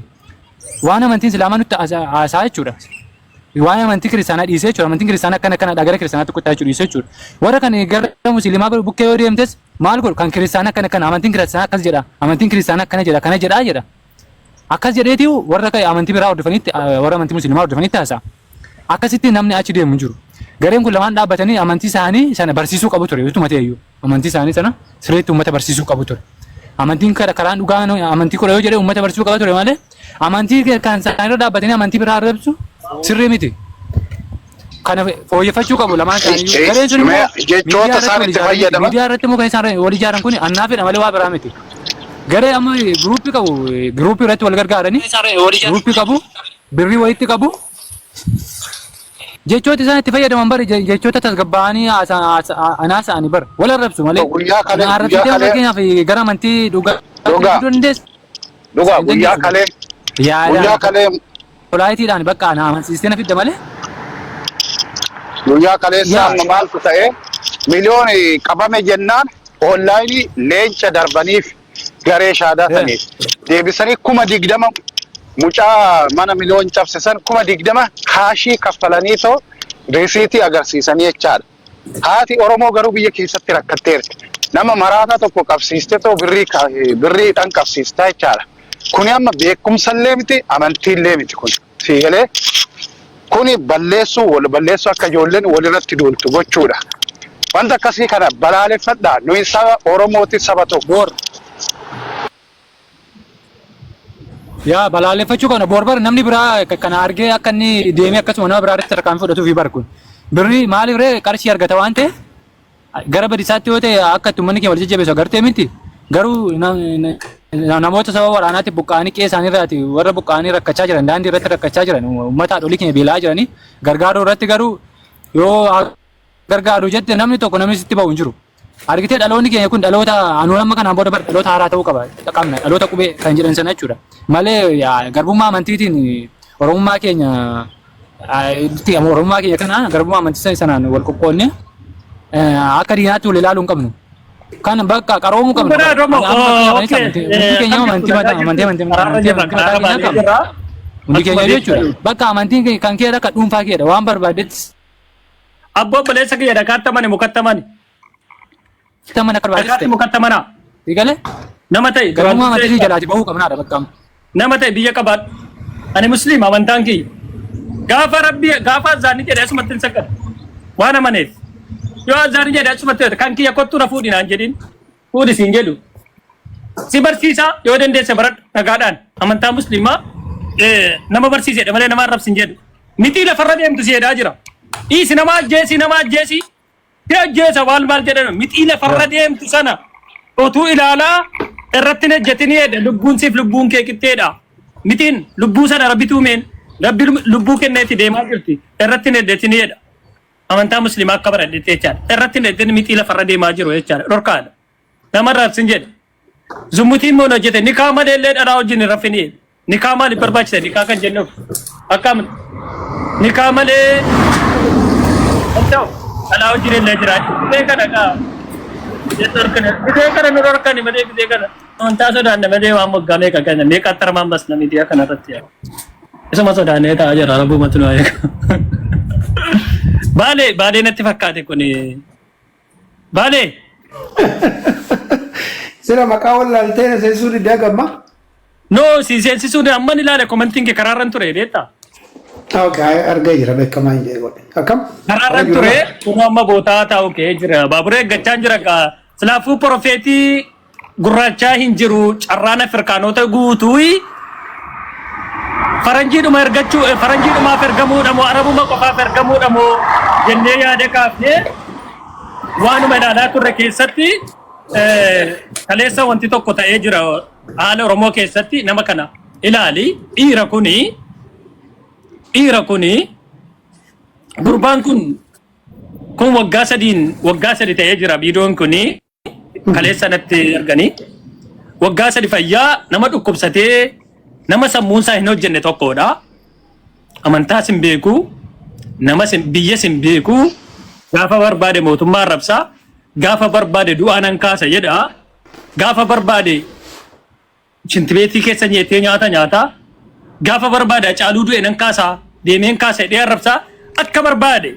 waan amantiin Islaamaa nutti haasa'a jechuudha. Waan amantii kiristaanaa dhiisee jechuudha. Amantiin kiristaanaa akkana akkanadha, gara kiristaanaatti kottaa jechuudha dhiisee jechuudha. Warra kan gara musliimaa bukkee yoo deemtes maal godhu? Kan kiristaanaa akkana akkana, amantiin kiristaanaa akkas jedha, amantiin kiristaanaa akkana jedha, kana jedhaa jedha. Akkas jedheeti warra amantii biraa hordofanitti, warra amantii musliimaa hordofanitti haasa'a. Akkasitti namni achi deemu hin jiru. Gareen kun lamaan dhaabbatanii amantii isaanii sana barsiisuu qabu ture. Utuma ta'e iyyuu. Amantii isaanii sana sirriitti uummata barsiisuu qabu ture. Amantiin karaan dhugaan amantii kudha yoo jedhe uummata barsiisuu qaba ture malee, amantii kan isaanii irra dhaabbatanii amantii biraa arrabsu sirrii miti. Kana fooyyeffachuu qabu lamaan isaanii. Gareen sun immoo Jechoota isaan itti fayyadaman. Miidiyaa irratti immoo kan isaan wal ijaaran kun annaafidha malee waa biraa miti. Garee amma giruuppii qabu, giruuppii irratti wal gargaaranii giruuppii qabu, birrii walitti qabu. Jechoota isaan itti fayyadaman bari jechoota tasgabbaa'anii haasa'anii bar wal arrabsu malee. Guyyaa kalee Na guyyaa arrabsitee kalee fakkeenyaaf gara amantii dhugaa Dhugaa. fiduu dandeessa. Dhugaa, guyyaa kalee Yaadaan guyyaa kalee polaayitiidhaan bakka na amansiistee na fidda malee. Guyyaa kaleessa Yaa. amma maaltu ta'e? Miliyooni qabame jennaan onlaayinii leenca darbaniif garee shaadaataniif deebisanii 20,000 mucaa mana miliyoon cabsisan 20,000 kaashii kaffalanii too risiitii agarsiisanii jechaadha. Haati Oromoo garuu biyya keessatti rakkatteerti. Nama maraataa tokko qabsiistee too birrii birriidhaan qabsiistaa jechaadha. Kuni amma beekumsallee miti, amantiillee miti kun. Siigalee kuni balleessuu, wal balleessuu, akka ijoolleen walirratti duultu gochuudha. Wanta akkasii kana balaaleffadhaa. Nuyi saba Oromooti, saba tokko. Yaa, balaaleffachuu kana boor namni biraa kana argee akka inni deemee akkasuma nama biraa irratti tarkaanfii fudhatuuf bar kun. Birrii maaliif ree? Qarshii argata waan ta'eef gara badisaatti yoo ta'e akka itti uummanni keenya wal jajjabeessu agartee miti. Garuu namoota sababa waraanaatti buqqa'anii qe'ee isaanii irraati warra buqqa'anii rakkachaa jiran, daandii irratti rakkachaa jiran, uummata haadholii keenya beela'aa jiranii gargaaruu irratti garuu yoo gargaaru jette namni tokko namni sitti ba'u hin jiru. Argitee, dhaloonni keenya kun dhaloota anuu amma kanaan booda bar dhaloota haaraa ta'uu qaba qabna, dhaloota qubee kan jedhan sana jechuudha. Malee garbummaa amantiitiin oromummaa keenya itti oromummaa keenya kana garbummaa amantii sanaan wal qoqqoodne akka diinaatti wal ilaaluu hin qabnu. Kan bakka qaroomuu qabnu. Bara Oromoo, okay. Hundi keenya amantii mataa amantii amantii amantii amantii mataa keenyaa qabna. Hundi keenya jechuudha. Bakka amantiin kan keedha, kan dhuunfaa keedha, waan barbaaddetti Abboo, obboleessa kiyya, dhakaatti amane mukatti amane. mana akka Dhakaatti barbaaddetti. mukatti amanaa. Sigale Nama ta'e garbummaa amantii jalaati bahuu qabnaadha bakka amma. Nama ta'e biyya qabaadhu. Ani musliima amantaan kiyya. Gaafa rabbi gaafa azaanni jedhe asumatti hin saggadu. Waan amaneef. Yoo azaanni jedhe asumatti kan kiyya kottu na fuudhi naan jedhin. Fuudhi siin jedhu. Si barsiisaa, yoo dandeesse baradhu nagaadhaan. Amantaa musliimaa nama barsiisedha malee nama arrabsin jedhu. Mixii lafarra deemtu si jedhaa jira. Dhiisi, nama ajjeesi, nama ajjeesi. Si ajjeesa maal maal jedhame, mixii lafarra deemtu sana otuu ilaalaa irratti hin ejjetinii jedhe, lubbuun siif lubbuun kee qixxeedha. Mixiin lubbuu sana rabbitu uumeen, rabbi lubbuu kenneetti deemaa jirti, irratti hin ejjetinii jedha. Amantaa musliimaa akka baradhetti jechaadha. Irratti hin ejjetin, mixii lafarra deemaa jiru jechaadha. Dhorkaadha. Nama arrabsin jedhe. Zummutiin immoo hojjete, nikaa malee illee dhalaa wajjin hin raffinii. Nikaa maaliif barbaachisa? Nikaa kan jennuuf akkam nikaa malee ta'u dhalaa wajjin illee jiraachuu. Gisee kana kaa gisee kana nu dhorkani malee, gisee kana amantaa sodaanne malee waan moggaa meeqa kana meeqa attaramaan basna miidiyaa kana irratti yaa. Isuma sodaannee taa'aa jira, rabbumatu nu eega. Baalee, baalee natti fakkaate kuni. Baalee. Sira maqaa wallaaltee na seensisuu diddaa gamma. No, si seensisuun amman ilaale, commentiin kee karaarran ture beektaa? Okay, argaa jira, beekamaa hin jedhe godhe. Akkam? Karaarran ture, kun amma bootaa taa'u kee jira. Baabura eeggachaa jira kaa. Silaafuu profeetii gurraachaa hin jiru, carraan Afrikaanota guutuu Faranjiidhuma ergachuu faranjiidhumaaf ergamuudha moo arabuma qofaaf ergamuudha moo jennee yaada kaafnee waanuma ilaalaa turre keessatti kaleessa wanti tokko ta'ee jira haala Oromoo keessatti. Nama kana ilaali, dhiira kuni gurbaan kun waggaa 3n waggaa 3 ta'ee jira. Viidiyoon kuni kaleessa natti arganii waggaa 3 fayyaa nama dhukkubsatee, nama sammuunsaa hin hojjenne tokkodha. Amantaas hin beeku, nama biyyas hin beeku, gaafa barbaade mootummaa arrabsaa, gaafa barbaade du'aa nan kaasa jedha, gaafa barbaade shintibeetii keessa nyeetee nyaata nyaata, gaafa barbaade Hacaaluu du'e nan kaasa, deemeen kaasa jedhee arrabsaa, akka barbaade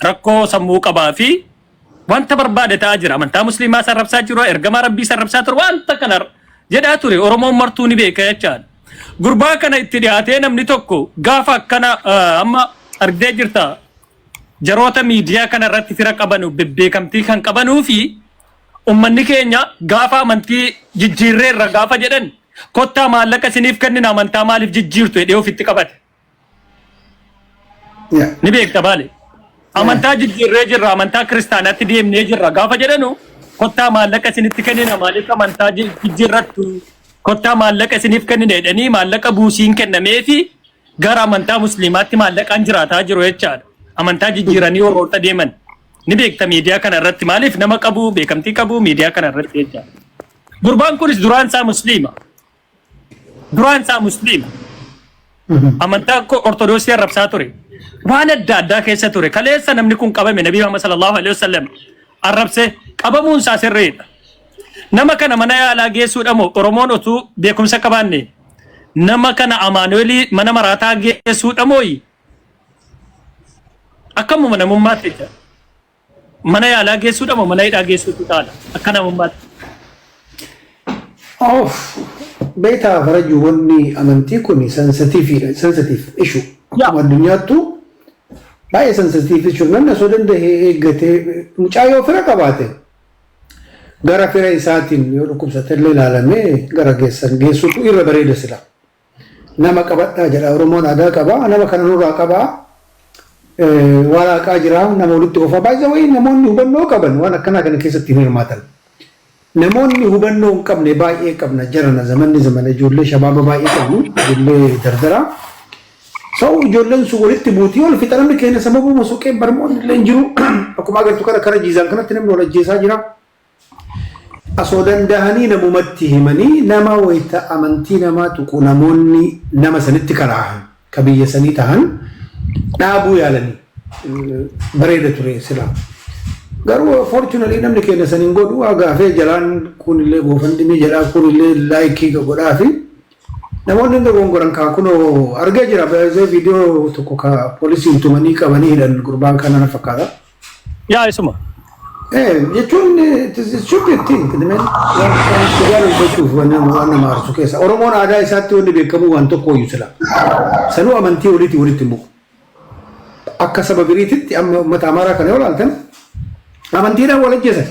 rakkoo sammuu qabaa fi wanta barbaade ta'aa jira. Amantaa musliimaa arrabsaa jiru, ergamaa rabbii arrabsaa ture, wanta kana jedhaa ture. Oromoon martuu ni beeka jechaadha. Gurbaa kana itti dhiyaatee namni tokko gaafa akkana amma argitee jirta, jaroota miidiyaa kana irratti fira qabanu, bebbeekamtii kan qabanuu fi ummanni keenya gaafa amantii jijjiirreerra gaafa jedhan, kottaa maallaqa isiniif kennina, amantaa maaliif jijjiirtu jedhee ofitti qabate. Ni beekta baale. Amantaa jijjiirree jirra, amantaa kiristaanaatti deemnee jirra gaafa jedhanu, kottaa maallaqa isinitti kennina, maaliif amantaa jijjiirrattu, kottaa maallaqa isiniif kennina jedhanii maallaqa buusiin kennameefi gara amantaa musliimaatti maallaqaan jiraataa jiru jechaadha. Amantaa jijjiiranii warroota deeman. Ni beekta miidiyaa kana irratti, maaliif nama qabu, beekamtii qabu miidiyaa kana irratti jechaadha. Gurbaan kunis duraan isaa musliima. Duraan isaa musliima. Amantaa ortodoksii arrabsaa ture. Waan adda addaa keessa ture. Kaleessa namni kun qabame, Nabii Muhammad sallallahu alaihi wasallam arrabse, qabamuun isaa sirriidha. Nama kana mana yaalaa geessuudha moo, Oromoon otuu beekumsa qabaanne, nama kana Amaanu'eelii mana maraataa geessuudha mooyi? Akkamuma namummaatti jecha. Mana yaalaa geessuudha moo mana hidhaa geessuutu caala akka namummaatti? Of beektaa farajuu, wanni amantii kun sensitiiviidha, sensitive issue. Akkuma addunyaattu baay'ee sensitive issue. Namni osoo danda'e eeggatee mucaa yoo fira qabaate gara fira isaatiin yoo dhukkubsate illee ilaalamee gara geessan geessutu irra bareeda sila. Nama qabadhaa jedha, Oromoon aadaa qaba, nama kana nurraa qabaa. Waan haqaa jira, nama walitti oofaa baay'ee wayii. Namoonni hubannoo qaban waan akkanaa kana keessatti hin hirmaatan. Namoonni hubannoo hin qabne baay'ee qabna jarana, zamanni zamana ijoollee shabaaba baay'ee qabnu, ijoollee dardaraa. So ijoolleen sun walitti buutii ol fixa. Namni keenya sababuma suuqeen barmoonni illee hin jiru. Akkuma agartu kana kara jiizaan kanatti namni wal ajjeesaa jira. Osoo danda'anii namumatti himanii, nama wayita amantii namaa tuqu namoonni nama sanitti karaahan ka biyya sanii tahan dhaabuu yaalanii bareeda ture sila. Garuu fortunately namni keenya saniin godhu gaafee jalaan kunillee GoFundMe jedhaa, kunillee like godhaa fi namoonni hin dogongoran. Kaa kunoo argee jira viidiyoo tokko ka poolisiin tumanii qabanii hidhan gurbaan kana na fakkaata. Yaa, isuma. Jechuun it should be a thing, man. Waan dhugaa dubbachuuf waan nama aarsu keessa. Oromoon aadaa isaatti wanni beekamu waan tokko iyyuu sila. Sanuu amantii walitti walitti hin bu'u. Akka saba biriititti amma uummata Amaaraa kana yoo ilaaltan amantiidhaan wal ajjeesan.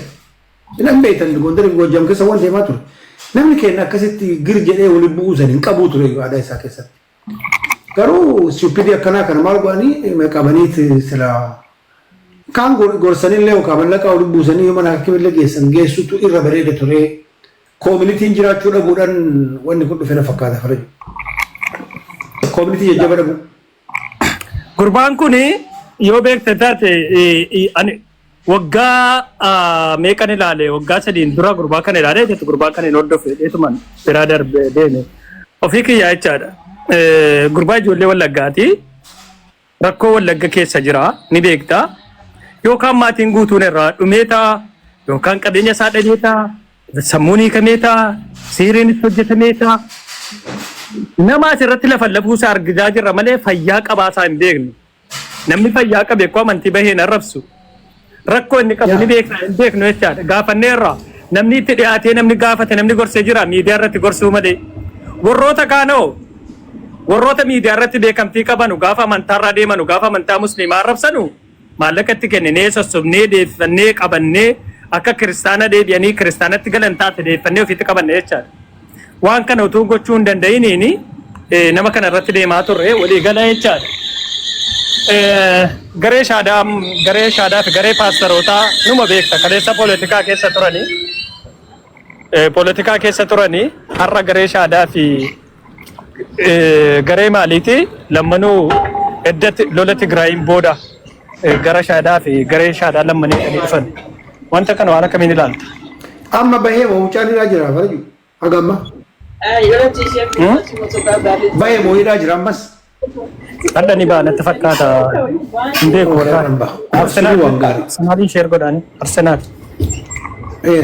Nan beektan, Gondarii fi Goojjam keessa waan deemaa ture. Namni keenya akkasitti gir jedhee waliin bu'uu san hin qabuu ture aadaa isaa keessatti. Garuu stupidii akkanaa kana maal godhanii qabaniiti sila kaan gorsanillee yookaan mallaqa waliin buusanii mana hakimillee geessan geessutu irra bareeda ture. Communityn jiraachuu dhabuudhaan wanni kun dhufe na fakkaata faraju. Community jajjaba dhabu. Gurbaan kun yoo beekte taate, ani waggaa meeqan ilaale, waggaa 3n dura gurbaa kana ilaalee jechuudha, gurbaa kana hin hordofe dheetuman biraa darbee deeme. Ofii kiyyaa jechaadha. Gurbaa ijoollee Wallaggaati. Rakkoo Wallagga keessa jira ni beekta. Yookaan maatiin guutuun irraa dhumee ta'a, yookaan qabeenya isaa dhabee ta'a, sammuun hiikamee ta'a, siiriin itti hojjetamee ta'a. Nama asirratti lafa lafuusaa argaa jirra malee fayyaa qabaasaa hin beeknu. Namni fayyaa qabe akkoo amantii bahee hin arrabsu. Rakkoo inni qabu ni beekna hin beeknu jechaadha. Gaafanneerra namni itti dhiyaatee, namni gaafate, namni gorsee jira miidiyaa irratti gorsuu malee. Warroota kaanoo, warroota miidiyaa irratti beekamtii qabanu, gaafa amantaarraa deemanu, gaafa amantaa musliimaa arrabsanu, maallaqa itti kenninee sossobnee deeffannee qabannee akka kiristaana deebi'anii kiristaanatti galan taate deeffannee ofitti qabanne jechaadha. Waan kana utuu gochuu hin danda'iniini Nama kana irratti deemaa turre walii gala jechaadha. Garee shaadaa garee shaadaa fi garee paastarootaa numa beekta kaleessa poolitikaa keessa turanii poolitikaa keessa turanii har'a garee shaadaa fi garee maaliiti lammanuu edda lola Tigraayin booda gara shaadaa fi garee shaadaa lammanii dhanii dhufan. Wanta kana waan akkamiin ilaalta? Amma bahee moo mucaan hidhaa jira faraju? Haga amma. Bahee moo hidhaa jira ammas? Hadha ni ba'a natti fakkaata. Hin beeku. Arsenaal waan gaarii. Arsenaaliin share godhaani. Arsenaal.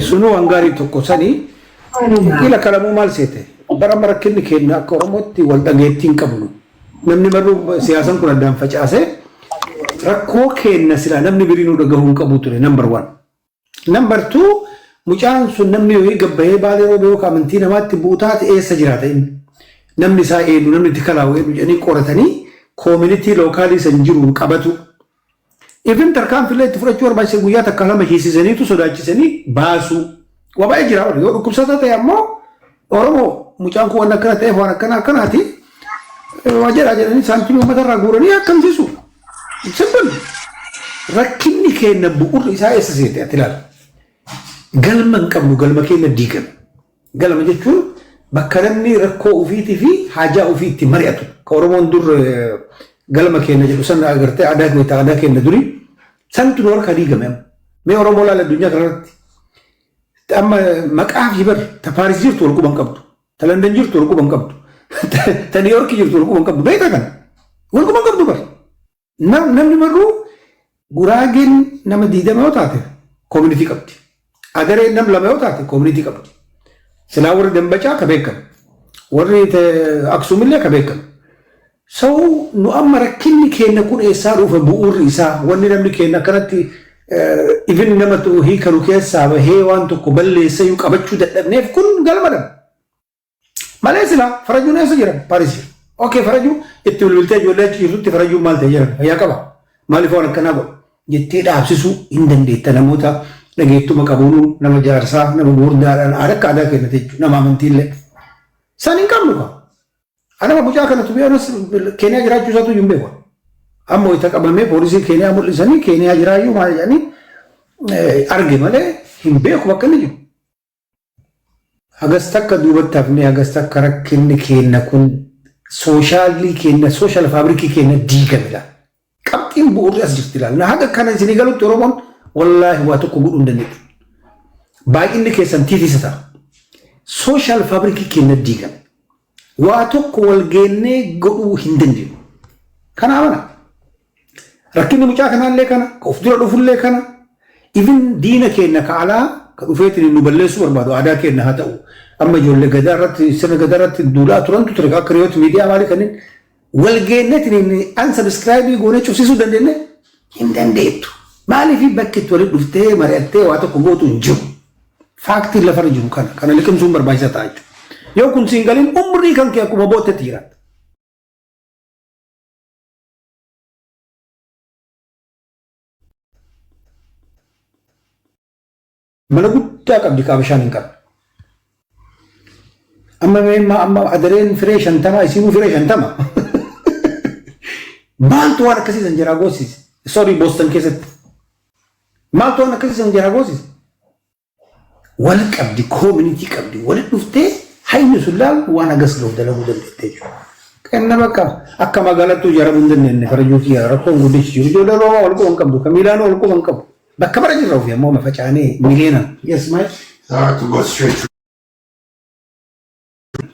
Sunuu waan gaarii tokko sanii ila kalamuu maal seete? Bara amma rakkinni keenya akka Oromootti wal dhageettii hin qabnu. Namni maruu siyaasaan kun addaan facaasee rakkoo keenya silaa namni birii nu dhagahuu hin qabu ture, number one. Number two, mucaan sun namni yoo gabbahee Baalee Roobee yookaan amantii namaatti bu'u taate eessa jiraata inni? Namni isaa eenyu, namni itti kalaa'u eenyu jedhanii qoratanii community local san jiruun qabatu. Even tarkaanfilee itti fudhachuu barbaachise guyyaa takka lama hiisisaniitu sodaachisanii baasuu. Waa baay'ee jira, yoo dhukkubsataa ta'e ammoo Oromoo mucaan kun waan akkana ta'eef waan akkana akkanaati. Waa jedhaa jedhanii saantimii uummata irraa guuranii akkamsiisu. Simple. Rakkinni keenya bu'uurri isaa eessa seete ati ilaala. Galma hin qabnu, galma keenya diigame. Galma jechuun bakka namni rakkoo ofiitii fi haajaa ofii itti mari'atu. Ka Oromoon dur galma keenya jedhu sana agartee aadaa keenya, aadaa keenya durii santu nu harkaa diigame amma. Mee Oromoo laala addunyaa kanarratti. Amma maqaa fi bar ta Paaris jirtu wal quban qabdu. Ta London jirtu wal quban qabdu. Ta New York jirtu wal quban qabdu. Beektaa kana? Wal quban qabdu bar. Namni marruu Guraageen nama 20 yoo taate community qabdi. Adareen nam lama yoo taate community qabdi. Silaa warri Dambacaa ka beekamu. Warri Aksuumillee ka beekamu. So nu amma rakkinni keenya kun eessaa dhufe bu'uurri isaa? Wanni namni keenya akkanatti even nama hiikanu keessaa bahee waan tokko balleessayyuu qabachuu dadhabneef kun galma dhaba. Malee silaa farajuun eessa jiran? Paaris jira. Okay, farajuu itti bilbiltee ijoollee achi jirtutti farajuun maal ta'e jiran? Fayyaa qaba. Maaliif waan akkanaa godhu? Jettee dhaabsisuu hin dandeetta namoota dhageettuma qabuun, nama jaarsaa, nama gurguddaadhaan akka aadaa kennate jechuudha, nama amantiillee. San hin qabnu qaba. Anama mucaa kana tubii anas Keeniyaa jiraachuu isaatu hin beeku. Amma wayita qabamee poolisii Keeniyaa mul'isanii Keeniyaa jiraayyuu maal jedhanii arge malee hin beeku bakka inni jiru. Hagas takka duubatti hafnee, hagas takka rakkinni keenya kun social keenya, social fabric keenya diigamedha. Qabxiin bu'uurri as jirti ilaala. Haga kana isinii galutti Oromoon wallaahi waa tokko godhuu hin dandeettu. Baay'inni keessan tiitisa ta'a. Social fabric keenya diigame. Waa tokko wal geennee godhuu hin dandeenyu. Kana amana. Rakkinni mucaa kanaallee kana, ka of dura dhufullee kana, even diina keenya ka alaa ka dhufeetiin nu balleessuu barbaadu aadaa keenya haa ta'u. Amma ijoollee gadaa irratti, sirna gadaa irratti duulaa turantu ture, akka Riyoot Miidiyaa maalii kanneen wal geenneetiin unsubscribe goonee cufsiisuu dandeenye hin dandeettu. Maaliif? Bakki itti walitti dhuftee mari'attee waa tokko gootu hin jiru. Fact iin lafarra jiru kana kana liqimsuun barbaachisaa ta'a jechuudha. Yoo kun siin galiin umrii kan kee akkuma boottetti jiraata. Mana guddaa qabdi kaa bishaan hin qabne. Amma mee amma adareen firee 50 isinuu firee 50. Maaltu waan akkasii san jaraa goosise? Sorry, Boston keessatti. Maaltu waan akkasii san jaraa goosise? Wal qabdi, community qabdi, walitti dhuftee hayni sun laal waan hagas ga'u dalaguu dandeettee jechuudha. Kenna bakka akka magaalattuu ijaaramuu hin dandeenye farajuu kiyya rakkoon guddichi jiru. Ijoollee Roomaa wal quban qabdu, kan Miilaanoo wal quban qabu. Bakka bara jirra ofii ammoo facaanee miliyoonaan. Yes, Mike. I have to go straight through.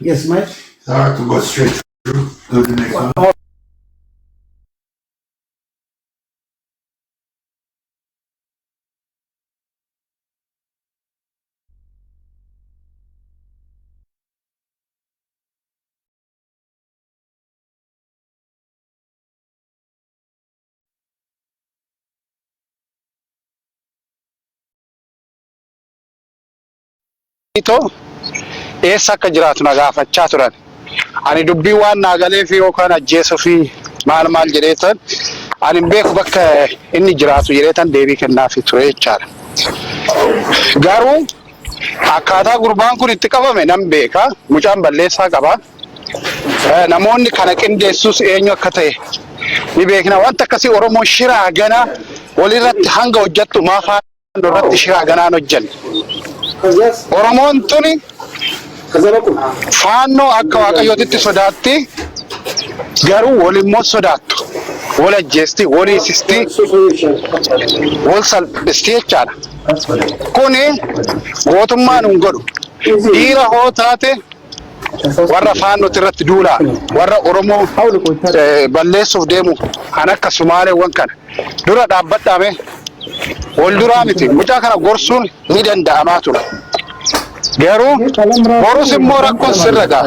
Yes, Mike. I have to go straight through to the next one. Too eessa akka jiraatu na gaafachaa turan. Ani dubbii waan naa galeef yookaan ajjeesuu fi maal maal jedheetan ani hin beeku bakka inni jiraatu jedheetan deebii kennaafi ture jechaadha. Garuu akkaataa gurbaan kun itti qabame nan beeka. Mucaan balleessaa qaba. Namoonni kana qindeessus eenyu akka ta'e ni beekna. Wanta akkasii Oromoon shiraa ganaa walirratti hanga hojjettu maaf irratti shiraa ganaan hojjenna. Oromoon tuni Faannoo akka Waaqayyootitti sodaatti, garuu wal immoo sodaattu. Wal ajjeesti, wal hiisisti, wal salphisti jechaadha. Kuni gootummaa nun godhu. Dhiira hoo taate warra faannooti irratti duulaa, warra Oromoo balleessuuf deemu kan akka Sumaaleewwan kana dura dhaabbadhaame wal duraa miti. Mucaa kana gorsuun ni danda'amaa ture. Garuu borus immoo rakkoon sirra ga'a.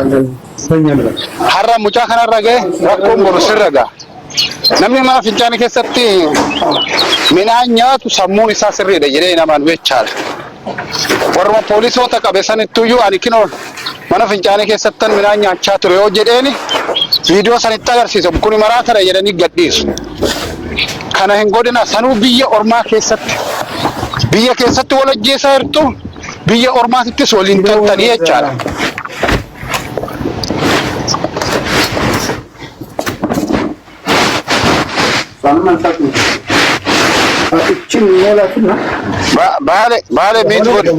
Har'a mucaa kanarra ga'e rakkoon boru sirra ga'a. Namni mana fincaanii keessatti midhaan nyaatu sammuun isaa sirriidha jedhee namaan jechaadha. Warruma poolisoota qabe sanittuyyuu ani kinoo mana fincaanii keessattan midhaan nyaachaa ture yoo jedheeni viidiyoo sanitti agarsiisa kuni maraatadha jedhanii gadhiisu. Kana hin godhina sanuu biyya ormaa keessatti. Biyya keessatti wal ajjeesaa jirtu biyya ormaatittis waliin toltanii jechaadha. Baale baale miit godhi.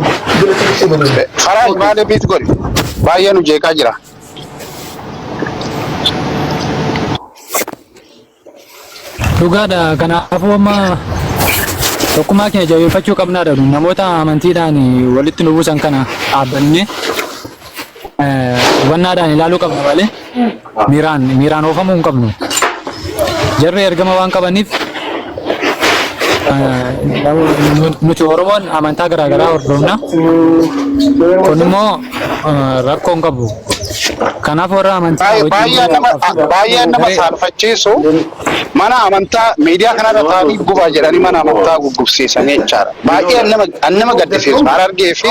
Faraaj baale miit godhi. Baay'ee nu jeeqaa jira. Dhugaadha. Kanaafuu amma tokkummaa keenya jabeeffachuu qabnaadha. Namoota amantiidhaan walitti nu buusan kana dhaabbannee hubannaadhaan ilaaluu qabna malee miiraan miiraan oofamuu hin qabnu. Jarri ergama waan qabaniif nuti Oromoon amantaa garaagaraa hordofna. Kun immoo rakkoo hin qabu. Kanaaf warra amantaa wajjin Baay'ee nama baay'ee nama saalfachiisu mana amantaa miidiyaa kanarra taa'anii gubaa jedhanii mana amantaa guggubsiisanii jechaadha. Baay'ee nama nama gaddisiisu Harargee fi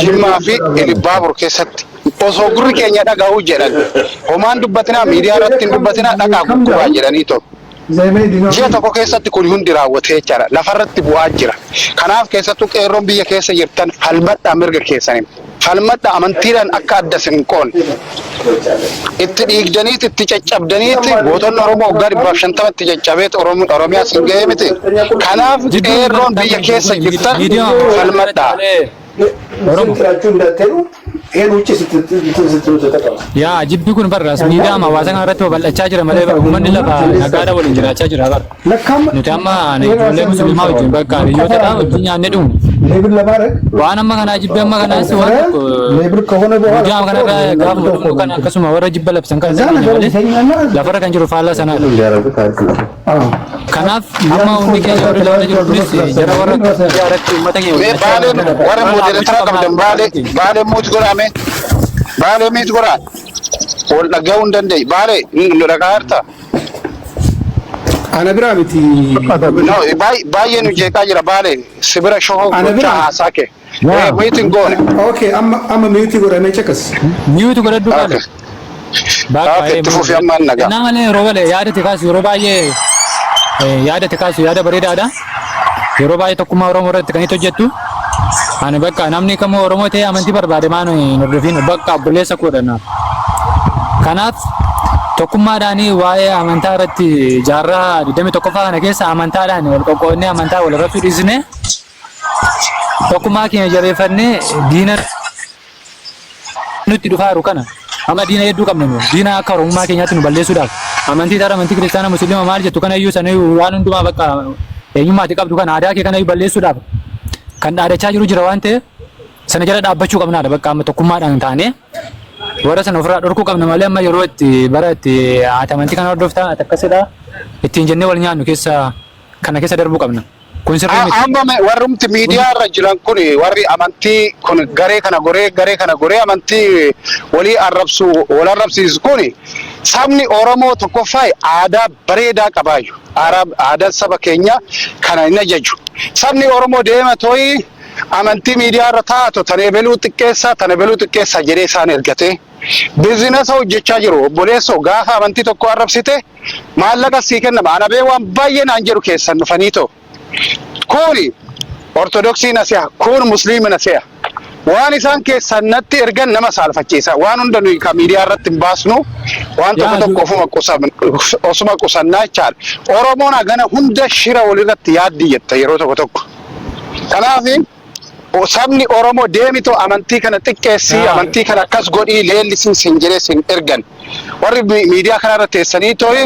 Jimmaa fi Ilibbaabur keessatti osoo gurri keenya dhaga'uu jedhan homaan dubbatinaa miidiyaa irratti hin dubbatinaa dhaqaa guggubaa jedhanii tokko. Ji'a tokko keessatti kun hundi raawwatee jechaadha. Lafarratti bu'aa jira. Kanaaf keessattuu qeerroon biyya keessa jirtan falmadhaa mirga keessaniin. Falmadhaa amantiidhaan akka adda isin hin qoonne. Itti dhiigdaniiti itti caccabdaniiti gootonni Oromoo waggaa 150 itti caccabeet Oromiyaa sin ga'ee miti. Kanaaf qeerroon biyya keessa jirtan falmadhaa. Yaa jibbi kun barra as miidiyaa hawaasa kana irratti babal'achaa jira malee bara uummanni lafa nagaadha waliin jiraachaa jira bara. Nuti amma ijoollee musliimaa wajjin bakka hiriyootadha wajjin nyaannee dhugna. Waan amma kanaa jibbi amma kanaas waan tokko miidiyaa kana irra gaafa dhugnu kana akkasuma warra jibba labsan kana dhageenya malee lafarra kan jiru faallaa sanaadha. Kanaaf amma hundi keenya warri lafarra jiru kunis jara warra miidiyaa irratti uummata keenya Mee waliin baaleen warra warra modereetara dhaabbachuu qabna. qabdan baalee baalee muut godhaa mee baalee miit godhaa wal dhaga'uu hin dandeenye baalee nu dhagaa jirta. Ana biraa miti. No baay'ee nu jeeqaa jira baalee si bira shohoo Ana gochaa biraa. haasaa kee. Mute hin goone. Okay, amma amma mute godhamee caqas. Mute godhadhu baale. Okay, itti fufi amma nagaa. Innaa malee yeroo balee yaada itti kaasu yeroo baay'ee yaada itti kaasu yaada bareedaadha. Yeroo baay'ee tokkummaa Oromoo irratti kan itti hojjettu. Ani bakka namni kamuu Oromoo ta'ee amantii barbaade maan hin hordofin bakka obboleessa koodha naaf. Kanaaf tokkummaadhaan waa'ee amantaa irratti jaarraa 21ffaa kana keessa amantaadhaan wal qoqqoodnee amantaa wal irratti dhiisnee Tokkummaa keenya jabeeffannee diina nutti dhufaa jiru kana amma diina hedduu qabna nu diina akka oromummaa keenyaatti nu balleessuudhaaf amantii tara amantii kiristaana musliima maal jettu kana iyyuu sana iyyuu waan hundumaa bakka eenyummaa ati qabdu kana aadaa kee kana iyyuu balleessuudhaaf kan dhaadachaa jiru jira waan ta'eef sana jala dhaabbachuu qabnaadha bakka amma tokkummaadhaan taanee warra sana ofirraa dhorkuu qabna malee amma yeroo itti bara itti ati amantii kana hordoftaa ati akkasidha ittiin jennee wal nyaannu keessa kana keessa darbuu qabna. Kun sirrii miti. Amma warrumti miidiyaa irra jiran kun warri amantii kun garee kana goree garee kana goree amantii walii arrabsu wal arrabsiisu kun sabni Oromoo tokkoffaa aadaa bareedaa qabaayyu. Aadaan saba keenya kana hin ajaju. Sabni Oromoo deema tooyi amantii miidiyaa irra taatu tan ebeluu xiqqeessaa tan ebeluu xiqqeessaa jedhee isaan ergatee bizinasa hojjechaa jiru. Obboleessoo gaafa amantii tokko arrabsite maallaqa sii kennama. Ana bee waan baay'ee naan jedhu keessan dhufanii too. Kuni Ortodoksii na se'a, kun Musliima na se'a. Waan isaan keessan natti ergan nama saalfachiisa. Waan hunda nuyi kan miidiyaa irratti hin baasnu, waan tokko tokko ofuma qusannaa jechaadha. Oromoon hagana hunda shira walirratti yaaddi jetta yeroo tokko tokko. Kanaaf sabni Oromoo deemitoo amantii kana xiqqeessii, amantii kana akkas godhii leellisii sin jedhee sin ergan. Warri miidiyaa kanarra teessanii too'i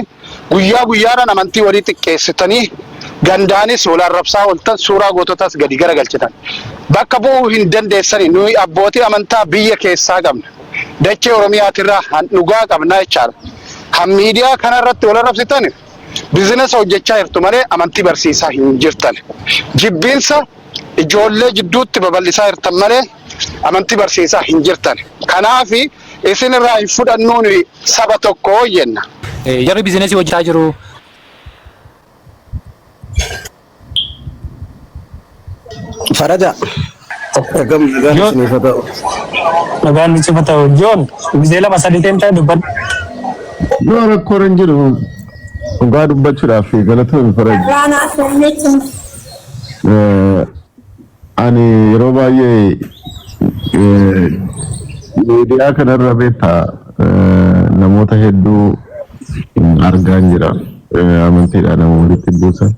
guyyaa guyyaadhaan amantii walii xiqqeessitanii, gandaanis wal arrabsaa ooltan, suuraa goototaas gadi garagalchitan. Bakka bu'uu hin dandeessani. Nuyi abbootii amantaa biyya keessaa qabna. Dachee Oromiyaatirraa han dhugaa qabna jechaadha. Kan miidiyaa kanarratti wal arrabsitan business hojjechaa jirtu malee amantii barsiisaa hin jirtan. Jibbiinsa ijoollee jidduutti babal'isaa jirtan malee amantii barsiisaa hin jirtan. Kanaaf isin irraa hin fudhannuu, nuyi saba tokko jenna. Jarri business hojjetaa jiru. Faraja. Akkam, nagaan isiniif haa ta'u. Nagaan nuti haa ta'u. Joon, gizee lama sadii ta'e ta'e dubbadhu. Yoo rakkoo hin jiru, dhugaa dubbachuudhaaf galatoon Faraji. Ani yeroo baay'ee miidiyaa kanarra beektaa namoota hedduu argaan jira. Amantiidhaan nama walitti buusan.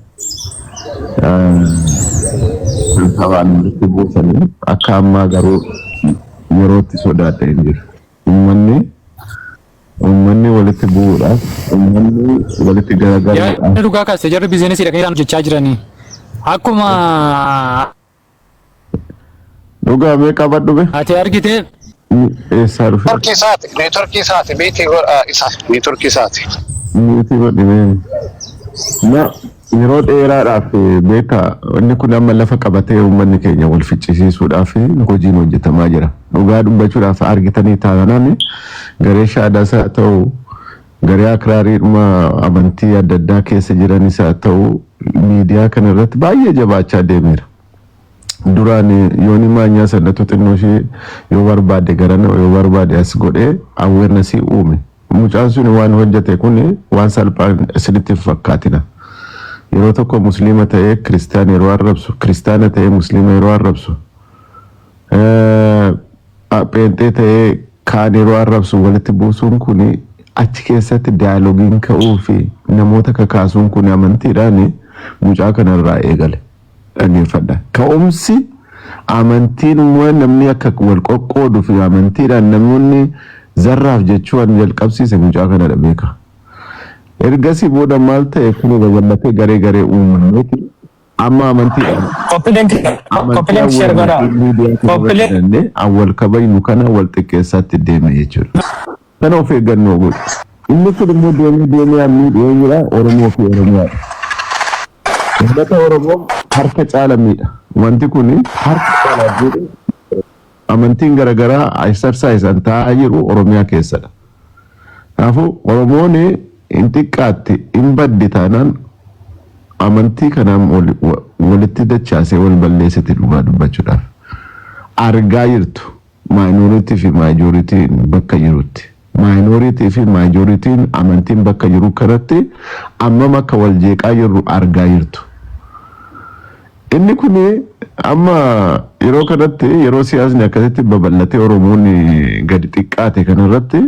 Sabaan walitti buusanii akka ammaa garuu yerootti sodaadha hin jiru. Uummanni walitti bu'uudhaaf, uummanni walitti garagaluudhaaf. Yaada dhugaa kaase, jarri businessiidha kan isaan hojjechaa jiranii. Akkuma Dhugaa mee qabadhu be. ati argite. Eessaa dhufe? Networkii isaati, networkii isaati, mute godha isa, networkii isaati. Mute godhi mee. Na yeroo dheeraadhaaf beekaa, inni kun amma lafa qabatee uummanni keenya wal ficcisiisuudhaaf hojiin hojjetamaa jira. Dhugaa dubbachuudhaaf, argitanii taanaan garee shaadaas haa ta'u, garee akraariidhuma amantii adda addaa keessa jiranis haa ta'u, miidiyaa kana irratti baay'ee jabaachaa deemeera. Duraan yooni maanyaa sanatu xinnoo ishee yoo barbaade garana, yoo barbaade as godhee awareness uume. Mucaan sun waan hojjete kun waan salphaa isinitti hin fakkaatina. Yeroo tokko musliima ta'ee kiristaana yeroo arrabsu, kiristaana ta'ee musliima yeroo arrabsu, pheenxee ta'ee kaan yeroo arrabsu, walitti buusuun kun, achi keessatti dialogueiin ka'uu fi namoota kakaasuun kun amantiidhaan mucaa kanarraa eegale. Dhaggeeffadha. Ka'umsi amantiin immoo namni akka wal qoqqooduu fi amantiidhaan namoonni zarraaf jechuu waan jalqabsiise mucaa kanadha beeka. Ergasii booda maal ta'e? Kun babal'atee garee garee uumameeti amma amantiidhaan Copy link, copy link, share godhaa. Miidiyaa Copy link. kanarra wal kabajnu kana wal xiqqeessaatti deeme jechuudha. Kana of eeggannoo godhu. Inni kun immoo deemee deemee miidhu eenyudha? Oromoo fi Oromiyaadha. Uummata Oromoo harka caala miidha. Wanti kun harka caala miidhu. Amantiin garaagaraa exercise an taa'aa jiru Oromiyaa keessadha. Kanaafuu Oromoon hin xiqqaatti hin baddi taanaan amantii kanaan walitti dachaasee wal balleessiti dhugaa dubbachuudhaaf. Argaa jirtu, minority fi majorityn bakka jirutti. Minority fi majorityn amantiin bakka jiru kanatti ammam akka wal jeeqaa jirru argaa jirtu. Inni kun amma yeroo kanatti, yeroo siyaasni akkasitti babal'atee Oromoon gadi xiqqaate kanarratti,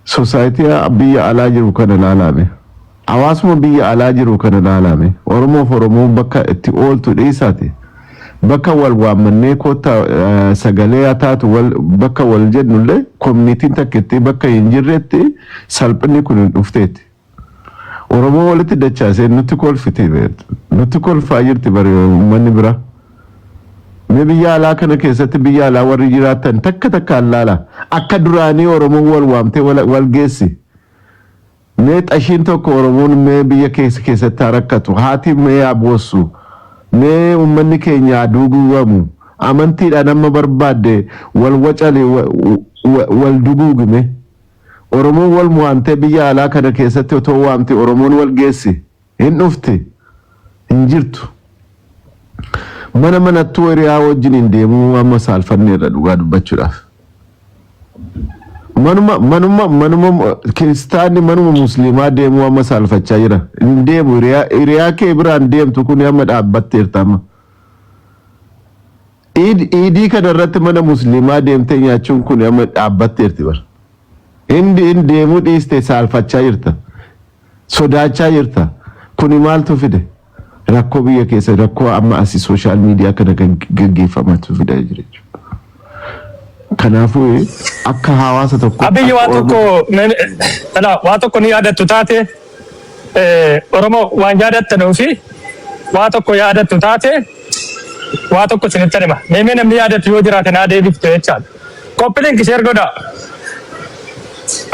society biyya alaa jiru kana ilaalame. Hawaasuma biyya alaa jiru kana ilaalame. Oromoof Oromoon bakka itti ooltu dhiisaati. Bakka wal waammannee kotta sagalee haa taatu bakka wal jennullee, communityn takka itti bakka hin jirretti salphinni kun hin dhufteetti. Oromoo walitti dachaasee nutti kolfiti, nutti kolfaa jirti bari uummanni bira. Mee biyya alaa kana keessatti, biyya alaa warri jiraatan takka takkaan laala. Akka duraanii Oromoon wal waamtee wal geessi. Mee xashiin tokko Oromoon mee biyya keessa keessatti haa rakkatu. Haati mee haa boossu. Mee uummanni keenya haa duguugamu. Amantiidhaan amma barbaadde wal wacale, wal duguugime. Oromoon wal waamtee biyya alaa kana keessatti otoo waamte Oromoon wal geessi. Hin dhufti. Hin jirtu. Mana manattuu hiriyaa wajjin hin deemuu amma saalfanneerra dhugaa dubbachuudhaaf. Manuma kiristaanni manuma musliimaa deemuu amma saalfachaa jira. Hin deemu, hiriyaa kee biraan deemtu kun amma dhaabbatteerta amma. Iidii kana irratti mana musliimaa deemtee nyaachuun kun amma dhaabbatteerti bara. Hindi hin deemuu dhiiste saalfachaa jirta. Sodaachaa jirta. Kuni maaltu fide? Rakkoo biyya keessa rakkoo amma asii social media kana gaggeeffamatu fidaa jira jechuudha. Kanaafuu akka hawaasa tokko Abiyyi akka waa Oromoo tokko alaa waa tokko ni yaadattu taate Oromoo waan yaadattanuu fi waa tokko yaadattu taate waa tokko isinitti hima. Meemee namni yaadattu yoo jiraate naa deebiftu jechaadha. Copy link share godhaa.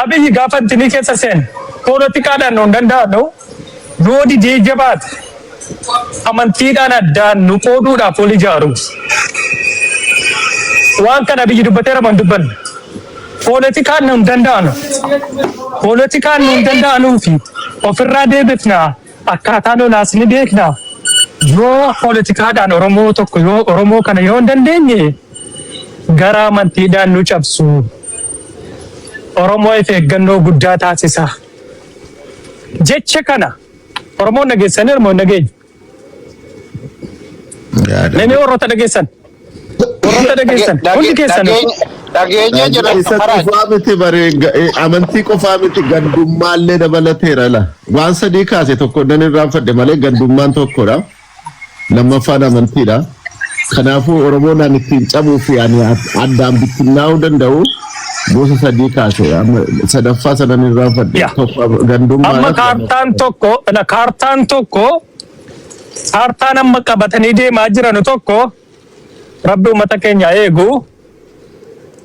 Abiyyi gaafa intinii keessa seen poolotikaadhaan nu hin danda'anu yoo didee jabaate amantiidhaan addaan nu qooduudhaaf ol ijaaru. Waan kana biyyi dubbateera moo hin dubbanne? Poolitikaan nu hin danda'anu. Poolitikaan nu hin danda'anuu fi ofirraa deebifna akkaataa lolaas ni beekna. Yoo poolitikaadhaan Oromoo tokko yoo Oromoo kana yoo hin dandeenye gara amantiidhaan nu cabsu. Oromoo of eeggannoo guddaa taasisa. Jecha kana Oromoon dhageessanii Oromoo hin dhageenye. Namni warroota dhageessan. Warroota dhageessan. Hundi keessan. Dhageenyee jirra Isa Faraj. qofaa miti bare amantii qofaa miti gandummaallee dabalateera la. Waan sadii kaase tokko nan irraanfadhe malee gandummaan tokkodha. Lammaffaan amantiidha. Kanaafuu Oromoon ani ittiin cabuu fi ani addaan bittinnaa'uu danda'u gosa sadii kaase. Amma sadaffaa sanan irraanfadhe. Tokko Amma gandummaadha. kaartaan tokko la kaartaan tokko kaartaan amma qabatanii deemaa jiranu tokko rabbi uummata keenya eegu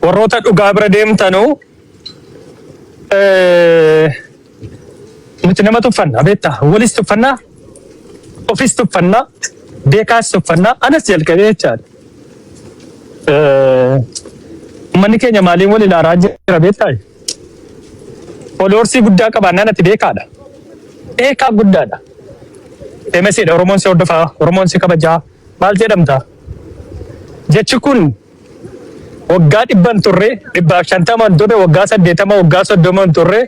warroota dhugaa bira deemtanu nuti nama tuffanna beektaa walis tuffannaa ofis tuffannaa beekaas tuffannaa anas jalqabee jechaadha. Uummanni keenya maaliin wal ilaalaa jira beektaa? Followersii guddaa qabaannaan ati beekaadha. Beekaa guddaadha. Deemesiidha Oromoon si hordofaa, Oromoon si kabajaa. Maal jedhamta? Jechi kun waggaa 100n turre, 150n turre, waggaa 80, waggaa 30n turre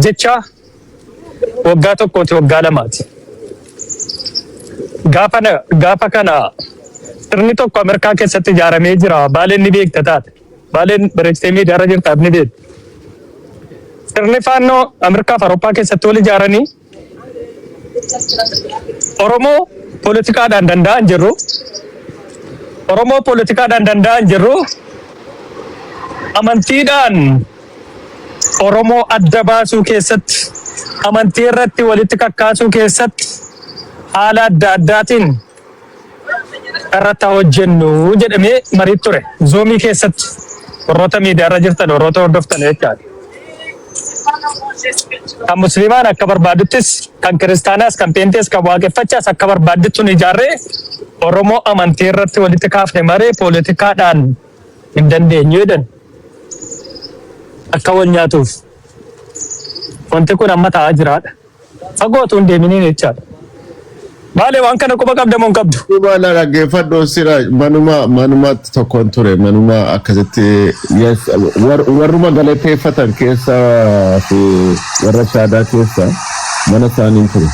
jecha waggaa tokkooti waggaa lamaati. Gaafa gaafa kana sirni tokko Ameerikaa keessatti ijaaramee jira. Baaleen ni beekta taate. Baaleen bareechitee miidiyaa irra jirtaaf ni beekta. Sirni faannoo Ameerikaa fi Awurooppaa keessatti wal ijaaranii Oromoo poolitikaadhaan danda'an jirru. Oromoo poolitikaadhaan danda'an jirru. Amantiidhaan Oromoo adda baasuu keessatti, amantii irratti walitti kakkaasuu keessatti haala adda addaatiin irratti haa hojjennu jedhamee marii ture. Zoomii keessatti warroota miidiyaa irra jirtan warroota hordoftan jechaadha. Kan musliimaan akka barbaaduttis, kan kiristaanaas, kan peentees, kan waaqeffachaas akka barbaaduttu nu ijaarree Oromoo amantii irratti walitti kaafne maree poolitikaadhaan hin dandeenyu jedhan. Akka wal nyaatuuf. Wanti kun amma ta'aa jiraadha. Fagoo otoo hin deeminiin jechaadha. Baalee waan kana quba qabda moo hin qabdu? Dhuma na dhaggeeffadhu sira manuma manuma tokkoon ture manuma akkasitti yes warruma galateeffatan keessa fi warra shaadaa keessa mana isaaniin ture.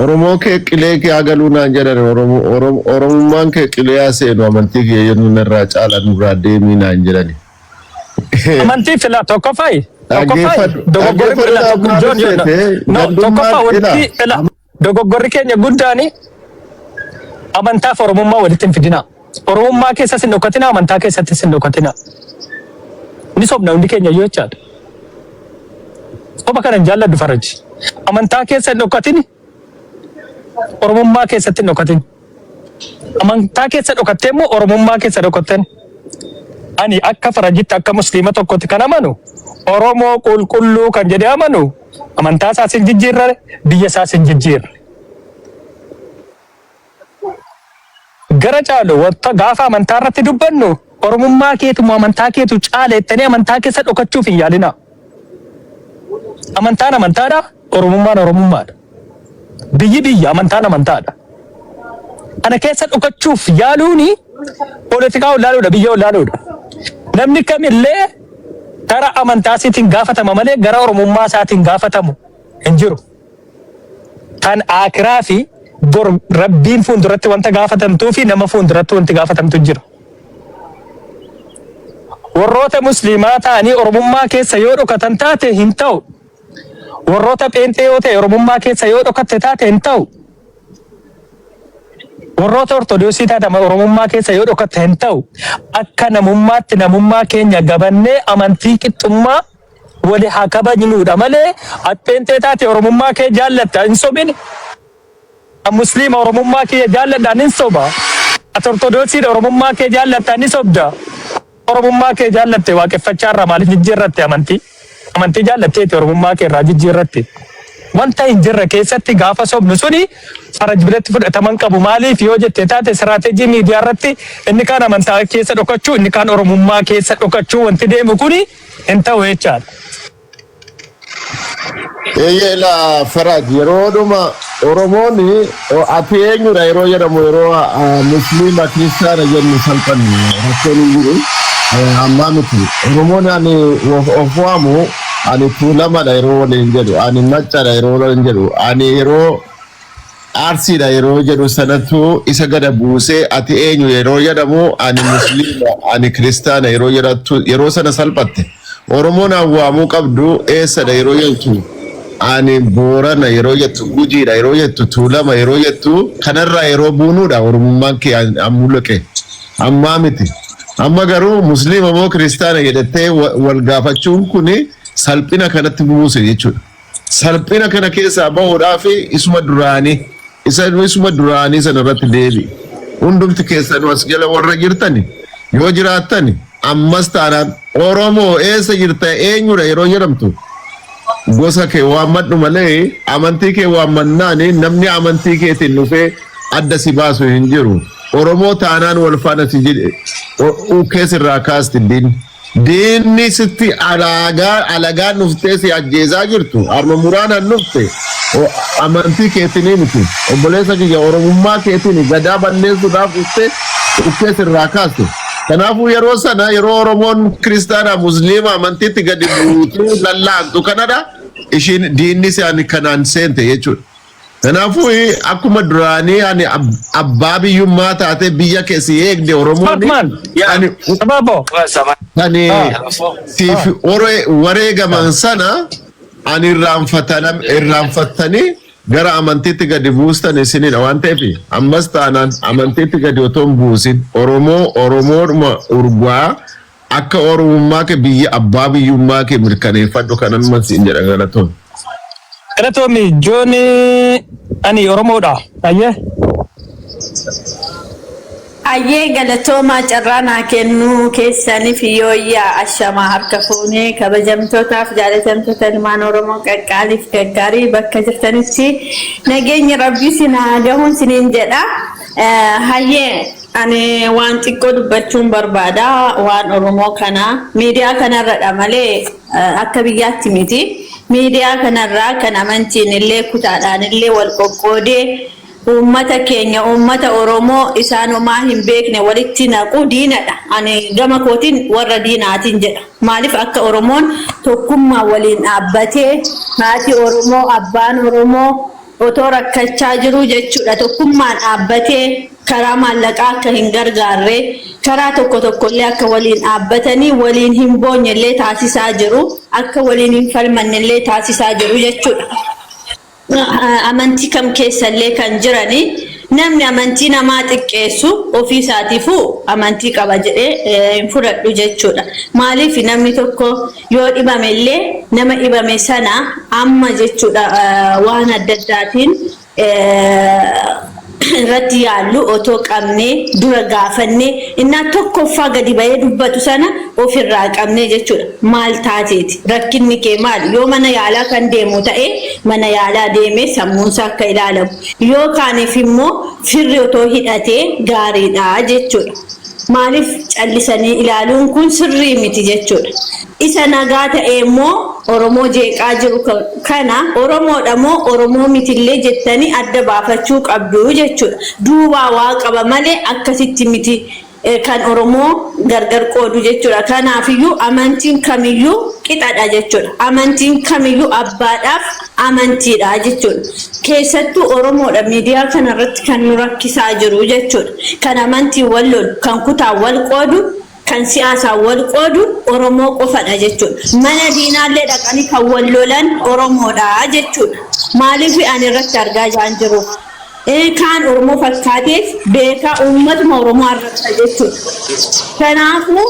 Oromoo kee qilee kee haa galuu naan jedhan Oromoo Oromummaan kee qilee haa seenu amantii kee yennu narraa caala nurraa deemii naan jedhani. Amantii fila tokkoffaayi. Tokkoffaayi. Dhaggeeffadhu. Dogoggorri Dhaggeeffadhu fila tokko maal Joon Joon. seete No tokkoffaa gandummaan ila. wanti fila dogoggorri keenya guddaani amantaaf Oromummaa walitti hin fidinaa. Oromummaa keessas hin dhokatinaa amantaa keessattis hin dhokatinaa. Ni sobna hundi keenya iyyuu jechaadha. Soba kana hin jaalladhu faraji. Amantaa keessa hin dhokatini Oromummaa keessatti hin dhokatin. Amantaa keessa dhokattee immoo Oromummaa keessa dhokattan. Ani akka farajitti akka musliima tokkotti kan amanu Oromoo qulqulluu kan jedhee amanu amantaa isaas hin jijjiirre biyya isaas hin jijjiirre. Gara caalu wanta gaafa amantaa irratti dubbannu Oromummaa keetu moo amantaa keetu caala jettanii amantaa keessa dhokachuuf hin yaalinaa. Amantaan amantaadha, Oromummaan Oromummaadha. Biyyi biyya, amantaan amantaadha. Kana keessa dhokachuuf yaaluuni poolitikaa wallaaluudha, biyya wallaaluudha. Namni kamillee gara amantaa isiitiin gaafatama malee gara Oromummaa isaatiin gaafatamu hin jiru. Kan aakiraa fi Bor Rabbiin fuulduratti wanta gaafatamtuu fi nama fuulduratti wanti gaafatamtu jira. Warroota Musliimaa ta'anii Oromummaa keessa yoo dhokatan taate hin ta'u. Warroota Pheenxee yoo ta'e Oromummaa keessa yoo dhokatte taate hin ta'u. Warroota Ortodoksii taate Oromummaa keessa yoo dhokatte hin ta'u. Akka namummaatti namummaa keenya gabannee amantii qixxummaa wali haa kabajnuudha malee, ati Pheenxee taate Oromummaa kee jaallatta hin sobin. Musliima Oromummaa kiyya jaalladhaan hin soba. Ati Ortodoksiidha, Oromummaa kee jaallatta ni sobda. Oromummaa kee jaallatte waaqeffachaa irraa maaliif jijjiirratte amantii? Amantii jaallatteeti Oromummaa kee irraa jijjiirratte. Wanta hin jirre keessatti gaafa sobnu suni faraj biratti fudhataman qabu. Maaliif yoo jette taate, strategy miidiyaa irratti inni kaan amantaa keessa dhokachuu, inni kaan Oromummaa keessa dhokachuu wanti deemu kuni hin ta'u jechaadha. Eeyyee, ilaa Faraaj, yeroodhuma Oromoon ati eenyudha yeroo jedhamu, yeroo Musliima, Kiristaana jennu salphanne, rakkoon hin jiru. Ammaa miti. Oromoon ani of waamu, ani Tuulamadha yeroo waliin jedhu, ani Maccadha yeroo waliin jedhu, ani yeroo Arsiidha yeroo jedhu sanatu isa gada buusee, ati eenyu yeroo jedhamu ani Musliima, ani Kiristaana yeroo jedhattu, yeroo sana salphatte. Oromoon awwaamuu qabdu eessadha yeroo jettu, ani Boorana yeroo jettu, Gujiidha yeroo jettu, Tuulama yeroo jettu, kanarraa yeroo buunuudha Oromummaan kee mul'aqe. Ammaa miti. Amma garuu Musliima moo Kiristaana jedhattee wal gaafachuun kuni salphina kanatti buuse jechuudha. Salphina kana keessaa bahuudhaaf isuma duraanii isa isuma duraanii sana irratti deebi. Hundumti keessanuu as jala warra jirtani yoo jiraattani, ammas taanaan Oromoo eessa jirta, eenyudha yeroo jedhamtu, gosa kee waammadhu malee amantii kee waammannaani namni amantii keetiin dhufee adda si baasu hin jiru. Oromoo taanaan wal faana si jedhe ukkee sirraa kaasti diinni. Diinni sitti alaagaa alagaan dhuftee si ajjeesaa jirtu harma muraanaan dhufte amantii keetinii miti. Obboleessa kiyya, Oromummaa keetiin gadaa balleessuudhaaf dhuftee ukkee sirraa kaaste. Kanaafuu yeroo sana, yeroo Oromoon Kiristaanaa, Musliima amantiitti gadi buutee lallaantu kanadha ishiin diinni isaan kanaan seente jechuudha. Kanaafuu akkuma duraanii ani abbaa biyyummaa taatee biyya keessi eegde Oromoon Smartman. ani Sababo. ani siif wareegaman sana ani irraanfattanii gara amantiitti gadi buustan isinidha waan ta'eef, ammas taanaan amantiitti gadi otoo hin buusin Oromoo Oromoodhuma urgaa akka Oromummaa kee, biyya abbaa biyyummaa kee mirkaneeffadhu kanan siin jedha. Galatoon. Galatoomi Jooni, ani Oromoodha. Ayyee. Ayyee, galatoomaa carraa naa kennuu keessaniif. Yooyyaa, ashamaa, harka fuunee kabajamtootaaf jaalatamtoota ilmaan Oromoo qaqqaaliif gaggaarii, bakka jirtanitti nageenyi Rabbii sin haa gahuun siniin jedha. Hayyee, ani waan xiqqoo dubbachuun barbaada waan Oromoo kana miidiyaa kanarradha malee akka biyyaatti miti. Miidiyaa kanarraa kan amantiin illee kutaadhaan illee wal qoqqoodee uummata keenya, uummata Oromoo isaan homaa hin beekne walitti naqu diinadha. Ani gama kootiin warra diinaatiin jedha. Maaliif akka Oromoon tokkummaa waliin dhaabbatee, haati Oromoo, abbaan Oromoo otoo rakkachaa jiru jechuudha. Tokkummaan dhaabbatee karaa maallaqaa akka hin gargaarre, karaa tokko tokkollee akka waliin dhaabbatanii waliin hin boonye illee taasisaa jiru. Akka waliin hin falmanne illee taasisaa jiru jechuudha. Amantii kam keessallee kan jirani, namni amantii namaa xiqqeessu ofii isaatiifuu amantii qaba jedhee hin fudhadhu jechuudha. Maaliif namni tokko yoo dhibame illee nama dhibame sana amma jechuudha waan adda addaatiin irratti yaallu otoo qabnee dura gaafannee, innaa tokkoffaa gadi bahee dubbatu sana ofirraa qabnee jechuudha. Maal taateeti? Rakkinni kee maali? Yoo mana yaalaa kan deemu ta'e mana yaalaa deemee sammuunsaa akka ilaalamu. Yoo kaaniif immoo firri otoo hidhatee gaariidha jechuudha. Maaliif callisanii ilaaluun kun sirrii miti jechuudha. Isa nagaa ta'e immoo Oromoo jeeqaa jiru kana Oromoodha moo Oromoo mitillee jettanii adda baafachuu qabdu jechuudha. Duubaa waa qaba malee akkasitti miti. Kan Oromoo gargar qoodu jechuudha. Kanaafiyyuu amantiin kamiyyuu qixadha jechuudha. Amantiin kamiyyuu abbaadhaaf amantiidha jechuudha. Keessattuu Oromoodha miidiyaa kanarratti kan nu rakkisaa jiru jechuudha. Kan amantiin wal lolu, kan kutaan wal qoodu, kan siyaasaan wal qoodu Oromoo qofadha jechuudha. Mana diinaallee dhaqanii kan wal lolan Oromoodha jechuudha. Maaliif ani irratti argaa jaan jiruuf. Kaan Oromoo fakkaateef beekaa uummatuma Oromoo arrabsa jechuudha. Kanaafuu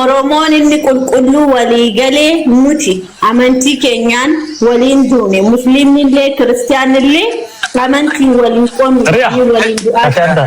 Oromoon inni qulqulluu walii galee nuti amantii keenyaan waliin duune, Musliimni illee Kiristaanni illee amantiin waliin qonnu, waliin du'aa jechuudha.